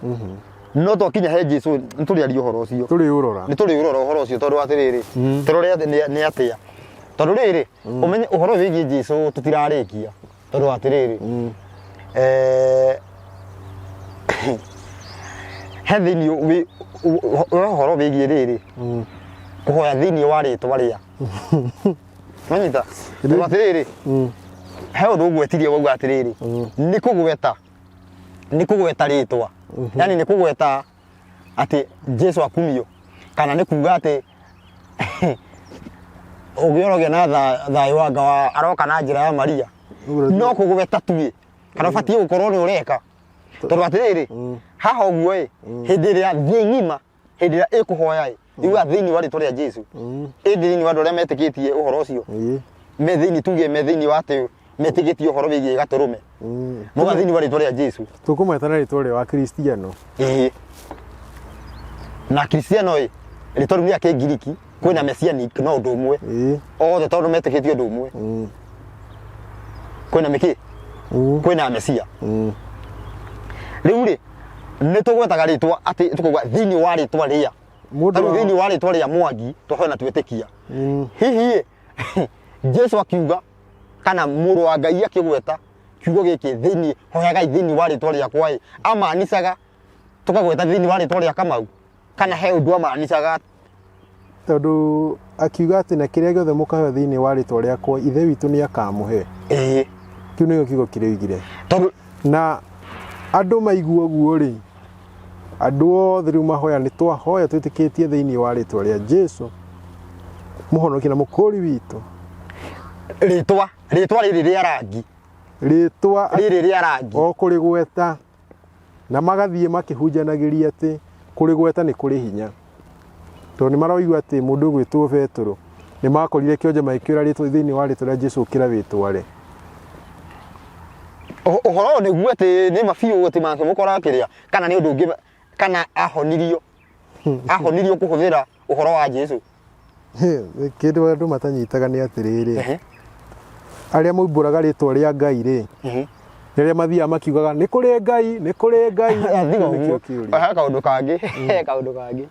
No twakinya he Jesu nĩ tũrĩaria ũhoro ũcio. Tũrĩ ũrora. Nĩ tũrĩ ũrora ũhoro ũcio tondũ atĩrĩrĩ, tũrore atĩ nĩ atĩa. Tondũ rĩrĩ, ũmenye ũhoro wĩgiĩ Jesu tũtirarĩkia tondũ atĩrĩrĩ, he thĩinĩ ũhoro wĩgiĩ rĩrĩ kũhoya thĩinĩ wa rĩtwa rĩa manyita. Tondũ atĩrĩrĩ, he ũndũ ũgwetirie wauga atĩrĩrĩ, nĩ kũgweta rĩtwa, yani nĩ kũgweta atĩ Jesu akumio, kana nĩ kuga atĩ ũngĩorogĩa na thayũ wa Ngai aroka na njĩra ya Maria, no kũgweta tuĩ kana ũbatiĩ gũkorwo nĩ ũreka. Tondũ atĩrĩrĩ, haha ũguo ĩ, hĩndĩ ĩrĩa thĩ ng'ima, hĩndĩ ĩrĩa ĩkũhoya ĩ, yuga thĩinĩ wa rĩtwa rĩa Jesu, ĩ thĩinĩ wa andũ arĩa metĩkĩtie ũhoro ũcio, me thĩinĩ, tuge me thĩinĩ wa atĩ metĩkĩtie ũhoro wĩgiĩ gatũrũme, muga thĩinĩ wa rĩtwa rĩa Jesu. Tũkũmweta na rĩtwa rĩa wa Kristiano. Ĩĩ, na Kristiano ĩ, rĩtwa rĩu nĩ rĩa Kĩngiriki, kwĩna messianic, no ũndũ ũmwe othe tondũ metĩkĩtie ũndũ ũmwe. Kwĩna mĩkĩ, kwĩna mesia. Rĩu rĩ, nĩ tũgwetaga rĩtwa atĩ tũkauga thĩinĩ wa rĩtwa rĩa Mũndũ tarĩu thĩinĩ wa rĩtwa rĩa Mwangi twahoya na twĩtĩkia. Hihi ĩ, Jesu akiuga kana mũrũ wa Ngai akĩgweta kiugo gĩkĩ thĩinĩ, hoyagai thĩinĩ wa rĩtwa rĩakwa ĩ, amanicaga tũkagweta thĩinĩ wa rĩtwa rĩa Kamau, kana he ũndũ amanicaga? Tondũ akiuga atĩ na kĩrĩa gĩothe mũkahoya thĩinĩ wa rĩtwa rĩakwa, Ithe witũ nĩ akamũhe. Kĩu nĩkĩo kiugo kĩrĩa oigire. Tondũ Na andũ maigua ũguo rĩ, andũ othe rĩu mahoya, nĩ twahoya twĩtĩkĩtie thĩinĩ wa rĩtwa rĩa Jesu, mũhonokia na mũkũri witũ. Rĩtwa rĩrĩ rĩa rangi. Rĩtwa rĩrĩ rĩa rangi. O kũrĩgweta, na magathiĩ makĩhunjanagĩria atĩ kũrĩgweta nĩ kũrĩ hinya, tondũ nĩ maroigua atĩ mũndũ ũgwĩtwo Betũrũ nĩ makorire kĩonje magĩkĩra rĩtwa thĩinĩ wa rĩtwa rĩa Jesu, ũkĩra wĩtware. Ũhoro ũyũ nĩguo atĩ nĩ ma biũ atĩ mangĩmũkora kĩrĩa, kana nĩ ũndũ ũngĩ, kana ahonirio kũhũthĩra ũhoro wa Jesu? Kĩndũ andũ matanyitaga nĩ atĩrĩrĩ, arĩa maumbũraga rĩtwa rĩa Ngai rĩ, nĩ arĩa mathiaga makiugaga nĩ kũrĩ Ngai, nĩ kũrĩ Ngai. Tiga Kĩu nĩkĩo ũguo. kĩũria. He kaũndũ kangĩ.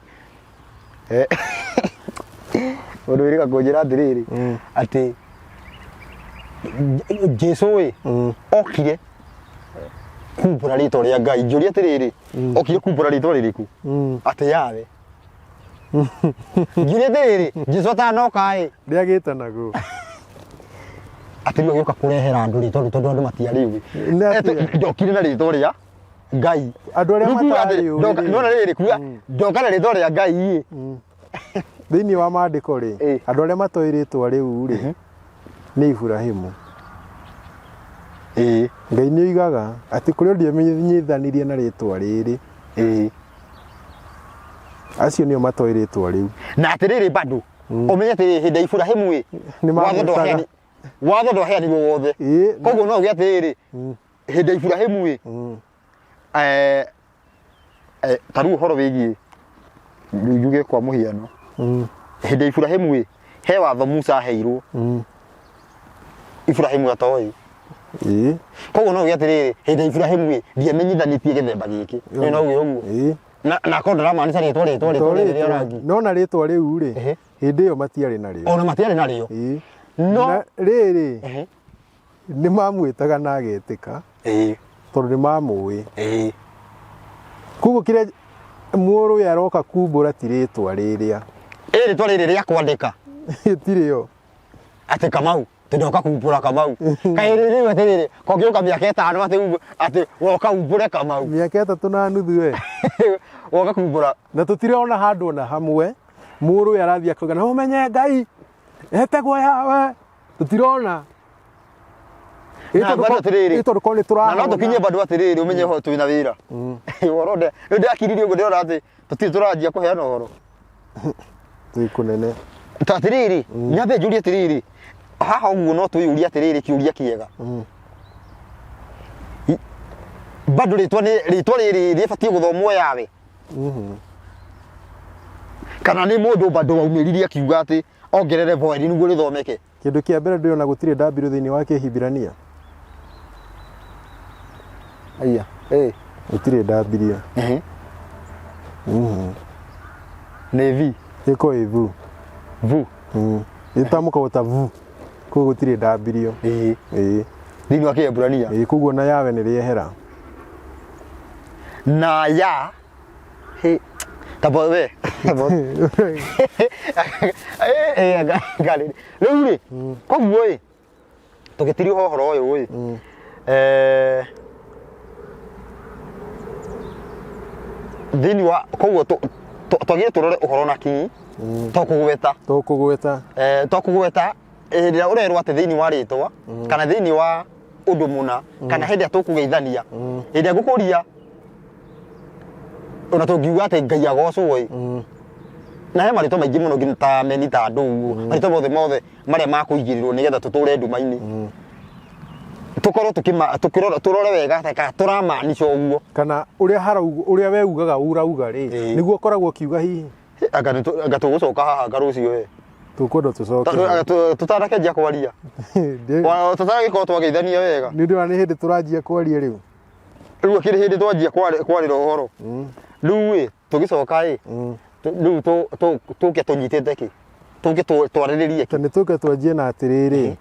Mũndũ wĩrĩga kũnjĩra atĩrĩrĩ, atĩ Jesu ĩ, okire kumbũra rĩtwa rĩa Ngai. Njũria atĩrĩrĩ, okire kumbũra rĩtwa rĩrĩkũ? Atĩ yawe. Njũria atĩrĩrĩ, Jesu atanoka ĩ, Rĩagĩtanagwo. Atĩ rĩu agĩũka kũrehera andũ rĩtwa rĩu tondũ andũ matiarĩũĩ. Nĩ atĩa? Ndokire na rĩtwa rĩa Ngai. Andũ arĩa Rĩu kuga atĩ matarĩũĩ rĩ. Nona rĩrĩ, kuga ndoka na rĩtwa rĩa Ngai ĩ. Thĩinĩ wa maandĩko rĩ, andũ arĩa matoĩ rĩtwa rĩu rĩ, nĩ Iburahimu. Ngai nĩ oigaga atĩ kũrĩ ũndũ amenyithanirie na rĩtwa rĩrĩ. Acio nĩo matoĩ rĩtwa rĩu. Na atĩrĩrĩ, bado ũmenye atĩrĩrĩ, hĩndĩ ya Iburahimu ĩ, Nĩ watho mamwĩtaga. watho ndwaheanirwo wothe. Koguo no uge atĩrĩrĩ, hĩndĩ ya Iburahimu ĩ, ta rĩu ũhoro wĩgiĩ, rĩu njuge kwa mũhiano, hĩndĩ ya Iburahimu ĩ, he watho Musa aheirwo, Iburahimu atoĩ. Koguo no uge atĩrĩrĩ, hĩndĩ ya Iburahimu ĩ, ndiamenyithanĩtie gĩthemba gĩkĩ. Nĩ no uge ũguo. Na akorwo ndaramaanisha rĩtwa To rĩrĩ rĩa rĩtwa. rangi. No na rĩtwa rĩu rĩ, hĩndĩ ĩyo matiarĩ narĩo. Ona matiarĩ narĩo. No Na rĩrĩ, nĩ mamwĩtaga na agetĩka, tondũ nĩ mamũĩ. Koguo kĩrĩa mũrũ ũyũ aroka kumbũra ti rĩtwa rĩrĩa. Ĩ rĩtwa rĩrĩ rĩa kwandĩka. Tirĩo. Atĩ Kamau tũndoka kumbũra Kamau, kaĩ rĩu atĩrĩrĩ, kongĩũka mĩaka 5 atĩ woka umbũre Kamau. Mĩaka 3.5 we. Woka kumbũra. Na tũtirona handũ ona hamwe mũrũ ũyũ arathiĩ akauga na ũmenye Ngai etagwo Yawe, tũtirona. Na bado atĩrĩrĩ. Ĩ tondũ korwo nĩ Na no tũrahona. tũkinyie bado atĩrĩrĩ ũmenye ho twĩna wĩra. Ũhoro rĩu ndakiririe ũguo ndĩrona atĩ tũtirĩ tũranjia kũheana ũhoro. Twĩ kũnene. Ta atĩrĩrĩ, nyambe njũrie atĩrĩrĩ, haha ũguo no twĩyũrie atĩrĩrĩ kĩũria kĩega. Bado rĩtwa nĩ rĩtwa rĩrĩ rĩbatiĩ gũthomwo yawe. Kana nĩ mũndũ bado waumĩririe akiuga atĩ ongerere vowel nĩguo rĩthomeke. Kĩndũ kĩa mbere ndĩrona gũtirĩ ndambirũ thĩinĩ wa Kĩhibirania. Aya. Eh. Gũtirĩ ndambirio. Ehe. Nĩ V. Ĩko ĩ vu. Vu. Ĩtamũkagwo ta vu. Koguo gũtirĩ ndambirio. Ĩĩ. Ĩĩ. Thĩinĩ wa Kĩeburania. Ĩĩ koguo na yawe nĩ rĩehera. Na ya. He. Tabo we. Tabo. Eh eh ngarĩ. Rĩu rĩ, koguo ĩ tũgĩtiriha ũhoro ũyũ ĩ. Eh thĩinĩ wa koguo twagĩrĩire tũrore ũhoro na kinyi to kũgweta. To kũgweta. Eh, to kũgweta hĩndĩ ĩrĩa ũrerwo atĩ thĩinĩ wa rĩtwa kana thĩinĩ wa ũndũ mũna kana hĩndĩ ĩrĩa tũkũgeithania, hĩndĩ ĩrĩa ngũkũria ona tũngiuga atĩ Ngai agocwo ĩ, na he marĩtwa maingĩ mũno nginya ta meni ta andũ ũguo, marĩtwa mothe mothe marĩa makũigĩrĩrwo nĩgetha tũtũre nduma-inĩ, tũkorwo tũkĩma tũkĩrora tũrore wega kana tũramaanisha ũguo. Kana ũrĩa harauga ũrĩa we ugaga urauga rĩ, nĩguo ũkoragwo ũkiuga hihi. Anga anga tũgũcoka haha anga rũciũ ĩ. Tũkwenda tũcoke. Tũtanakĩanjia kwaria. Tũtanagĩkorwo twageithania wega. Nĩ ndĩrona nĩ hĩndĩ tũranjia kwaria rĩu. Rĩu akĩrĩ hĩndĩ twanjia kwarĩra ũhoro. Rĩu ĩ tũgĩcoka ĩ, rĩu tũke tũnyitĩte kĩ? Tũke twarĩrĩrie kĩ? Nĩ tũke twanjie na atĩrĩrĩ.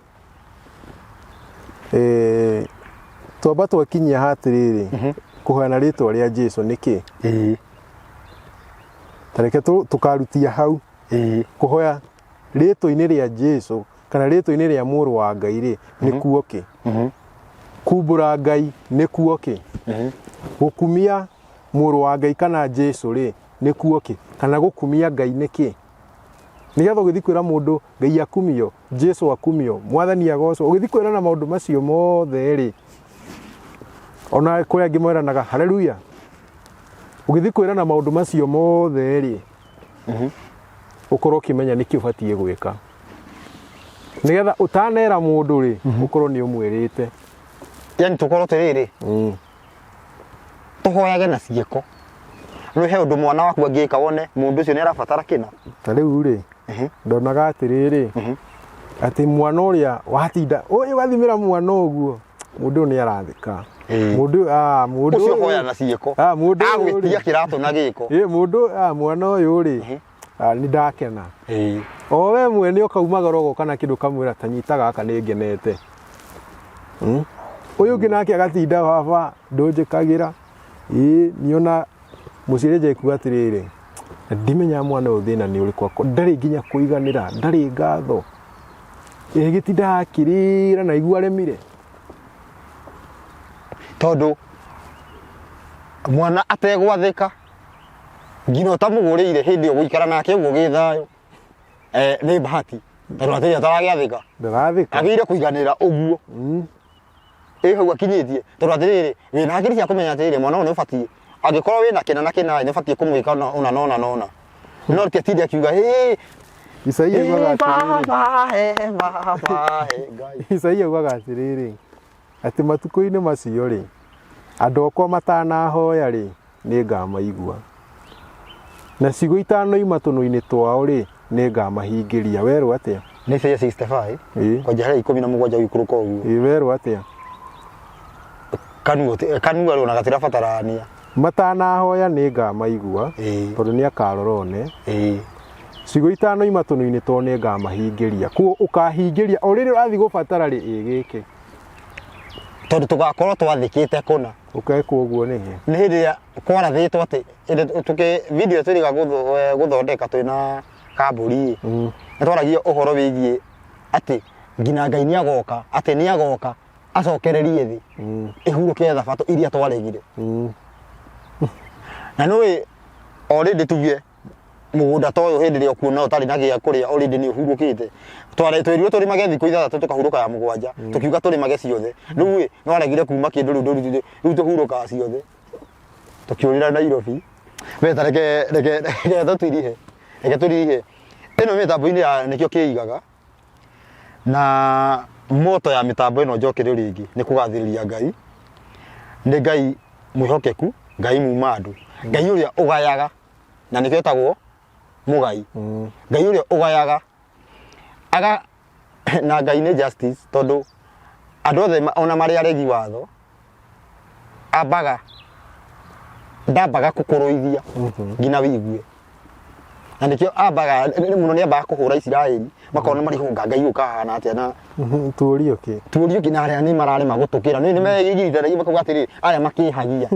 Twamba twakinyia ha atĩrĩrĩ, kũhoyana rĩtwa rĩa Jesu nĩkĩ? Ta reke tũkarutia hau. Kũhoya rĩtwa-inĩ rĩa Jesu kana rĩtwa-inĩ rĩa mũrũ wa Ngai rĩ, nĩ kuo kĩ? Kumbũra Ngai nĩ kuo kĩ? Gũkumia mũrũ wa Ngai kana Jesu rĩ, nĩ kuo kĩ? Kana gũkumia Ngai nĩ kĩ? Nĩgetha ũgĩthiĩ kwĩra mũndũ Ngai akumio, Jesu akumio, Mwathani agocwo, ũgĩthiĩ kwĩrana maũndũ macio mothe rĩ, ona kũrĩ angĩ meranaga haleluya. Ũgĩthiĩ kwĩrana maũndũ macio mothe rĩ, ũkorwo ũkĩmenya nĩkĩ ũbatiĩ gwĩka. Nĩgetha ũtanera mũndũ rĩ, ũkorwo nĩ ũmwĩrĩte. Yani tũkorwo tũrĩrĩ, tũhoyage na ciĩko. Rĩu he ũndũ mwana waku angĩka wone mũndũ ũcio nĩ arabatara kĩna. Ta rĩu rĩ, ndonaga atĩrĩrĩ, atĩ mwana ũrĩa watinda, ũyũ wathimĩra mwana ũguo, mũndũ ũyũ nĩ arathĩka. Mũndũ ũyũ, mũndũ Ũcio ũyũ- hoya na ciĩko. Mũndũ ũyũ rĩ. Agwĩtia kĩratũ na gĩko. Ĩ, mũndũ, mwana ũyũ rĩ, nĩ ndakena. O we mwene ũkaumagara ũgoka na kĩndũ ũkamwĩra ta nyita gaka nĩ ngenete. Ũyũ ũngĩ nake agatinda baba ndũnjĩkagĩra. Ĩ, niona mũciari anjagia kuga atĩrĩrĩ, ndimenyaga mwana ũyũ thĩna nĩ ũrĩkũ, ndarĩ nginya kũiganĩra, ndarĩ ngatho. Ĩ gĩtindaga akĩrĩra na igua aremire. Tondũ mwana ategwathĩka nginya ũtamũgũrĩire hĩndĩ ĩyo gũikara nake ũguo gĩ thayũ, nĩ bahati tondũ atĩrĩ ataragĩathĩka. Ndarathĩka. Agĩrĩire kũiganĩra ũguo. Ĩ hau akinyĩtie tondũ atĩrĩrĩ wĩna hakiri cia kũmenya atĩrĩrĩ mwana ũyũ nĩ ũbatiĩ angĩkorwo wĩna kĩna na kĩna nĩ ũbatiĩ kũmwĩka ũna ũna na ũna na ũna. No ti atinde akiuga hĩ Isaia augaga atĩrĩrĩ. Baba he baba he Ngai. Isaia augaga atĩrĩrĩ, atĩ matukũ-inĩ macio rĩ, andũ akwa matanahoya rĩ, nĩ ngamaigua. Na ciugo itanoima tũnua-inĩ twao rĩ, nĩ ngamahingĩria. Werwo atĩa? Nĩ Isaia 65 Ĩĩ. kwanja harĩa 17 gũikũrũka ũguo. Ĩĩ, werwo atĩa? Kanua kanua rĩ ona gatirabatarania. Matanahoya nĩ ngamaigua, tondũ nĩ akarora one. Ciugo itanoima tũnua-inĩ twao nĩ ngamahingĩria. Koguo ũkahingĩria o rĩrĩa ũrathiĩ gũbatara rĩ, ĩ gĩkĩ. Tondũ tũgakorwo twathĩkĩte kũna. Ũkekwo ũguo nĩkĩ? Nĩ hĩndĩ ĩrĩa kwarathĩtwo atĩ hĩndĩ tũkĩ video twĩrĩga gũthondeka twĩna kambũri ĩ, nĩ twaragia ũhoro wĩgiĩ atĩ nginya Ngai nĩ agoka, atĩ nĩ agoka acokererie thĩ ĩhurũke thabatũ iria twaregire. Na nĩũĩ already tuge Mũgũnda ta ũyũ hĩndĩ ĩrĩa ũkuona ũtarĩ na gĩa kũrĩa already nĩ ũhurũkĩte. Tware twĩrirwo tũrĩmage thikũ ithathatũ tũkahurũka ya mũgwanja. Tũkiuga tũrĩmage ciothe. Rĩu ĩ, nĩ waregire kuma kĩndũ rĩu ndũrutire, rĩu tũhurũkaga ciothe. Tũkĩũrĩra Nairobi. We ta reke reke reke tũtirihe. Reke tũririhe. Ĩno mĩtambo-inĩ ya nĩkĩo kĩigaga. Na moto ya mĩtambo ĩno njokere rĩngĩ nĩ kũgathĩrĩria Ngai. Nĩ Ngai mwĩhokeku, Ngai muma andũ, Ngai ũrĩa ũgayaga na nĩkĩo etagwo mũgai. Ngai ũrĩa ũgayaga aga na Ngai nĩ justice tondũ andũ othe ona marĩ aregi watho ambaga ndambaga kũkũrũithia nginya wĩigue na nĩkĩo ambaga mũno nĩ ambaga kũhũra Isiraeli makona marihũnga Ngai ũyũ kahana atĩa na Tuũrio kĩ? Tuũrio kĩ na arĩa nĩ mararema gũtũkĩra nĩ nĩmegirithanagia makauga atĩrĩ aya makĩhagia.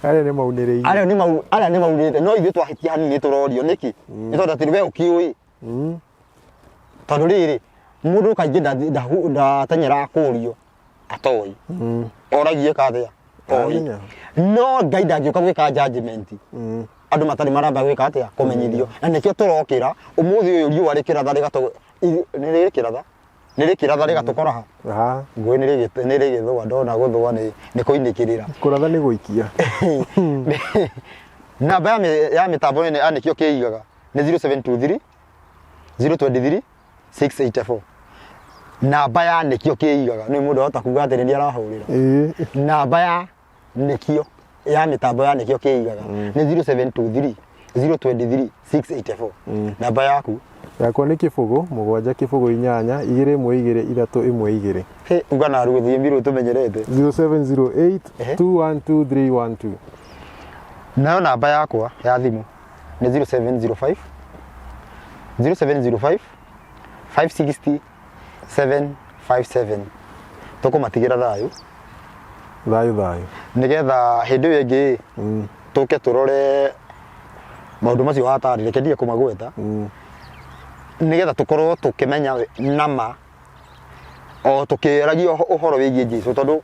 Arĩa nĩ maunĩrĩire. Arĩa nĩ mau arĩa nĩ maunĩte no ithuĩ twahĩtia hanini nĩ tũrorio nĩkĩ? Nĩ tondũ atĩrĩ we ũkĩũĩ. Tondũ rĩrĩ mũndũ kaingĩ ndateng'eraga kũũrio atoĩ. Oragie eka atĩa? Oĩ. Amenya. No Ngai ndangĩũka gwĩka judgment. Andũ matarĩ maramba gwĩka atĩa? Kũmenyithio. Na nĩkĩo tũrokĩra ũmũthĩ ũyũ riũa rĩkĩratha rĩgatũ nĩ rĩkĩratha? Nĩ rĩkĩratha rĩgatũkora ha? Ha. Ngũĩ nĩ rĩgĩthũa ndona gũthũa nĩ kũinĩkĩrĩra. Kũratha nĩ gũikia. Namba ya mĩtambo ĩno ya nĩkĩo kĩigaga nĩ 0723 023 684. Namba ya nĩkĩo kĩigaga nĩ mũndũ ahota kuga atĩ nĩ niĩ arahũrĩra. Namba ya nĩkĩo ya mĩtambo ya nĩkĩo kĩigaga nĩ 0723 023 684. Namba yaku? Yakwa nĩ 0 7 0 8 2 1 2 3 1 2. He, uga na rũthiomi rũu tũmenyerete. 0708 212 312. Nayo namba yakwa ya thimũ nĩ 0705 0705 560 757. Tũkũmatigĩra thayũ. Thayũ thayũ. Nĩgetha hĩndĩ ĩyo ĩngĩ tũke tũrore maũndũ macio watarĩ, reke ndige kũmagweta. Nĩgetha tũkorwo tũkĩmenya nama o tũkĩaragia ũhoro wĩgiĩ Jesu tondũ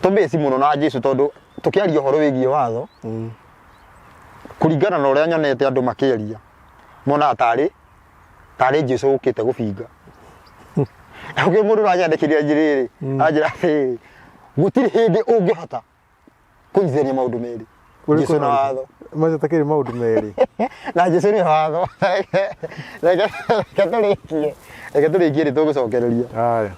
tũbĩci mũno na Jesu tondũ tũkĩaria ũhoro wĩgiĩ watho kũringana na ũrĩa nyonete andũ makĩaria monaga tarĩ Jesu ũkĩte gũbinga. Gũkĩrĩ mũndũ ũranyandĩkĩria njĩrĩrĩ anjĩra atĩrĩrĩ gũtirĩ hĩndĩ ũngĩhota kũnyitithania maũndũ merĩ Jesu na watho. Macio takĩrĩ maũndũ merĩ. Na Jesu nĩ watho. Reke tũrĩkie. Reke tũrĩkie nĩ tũgũcokereria. Haya.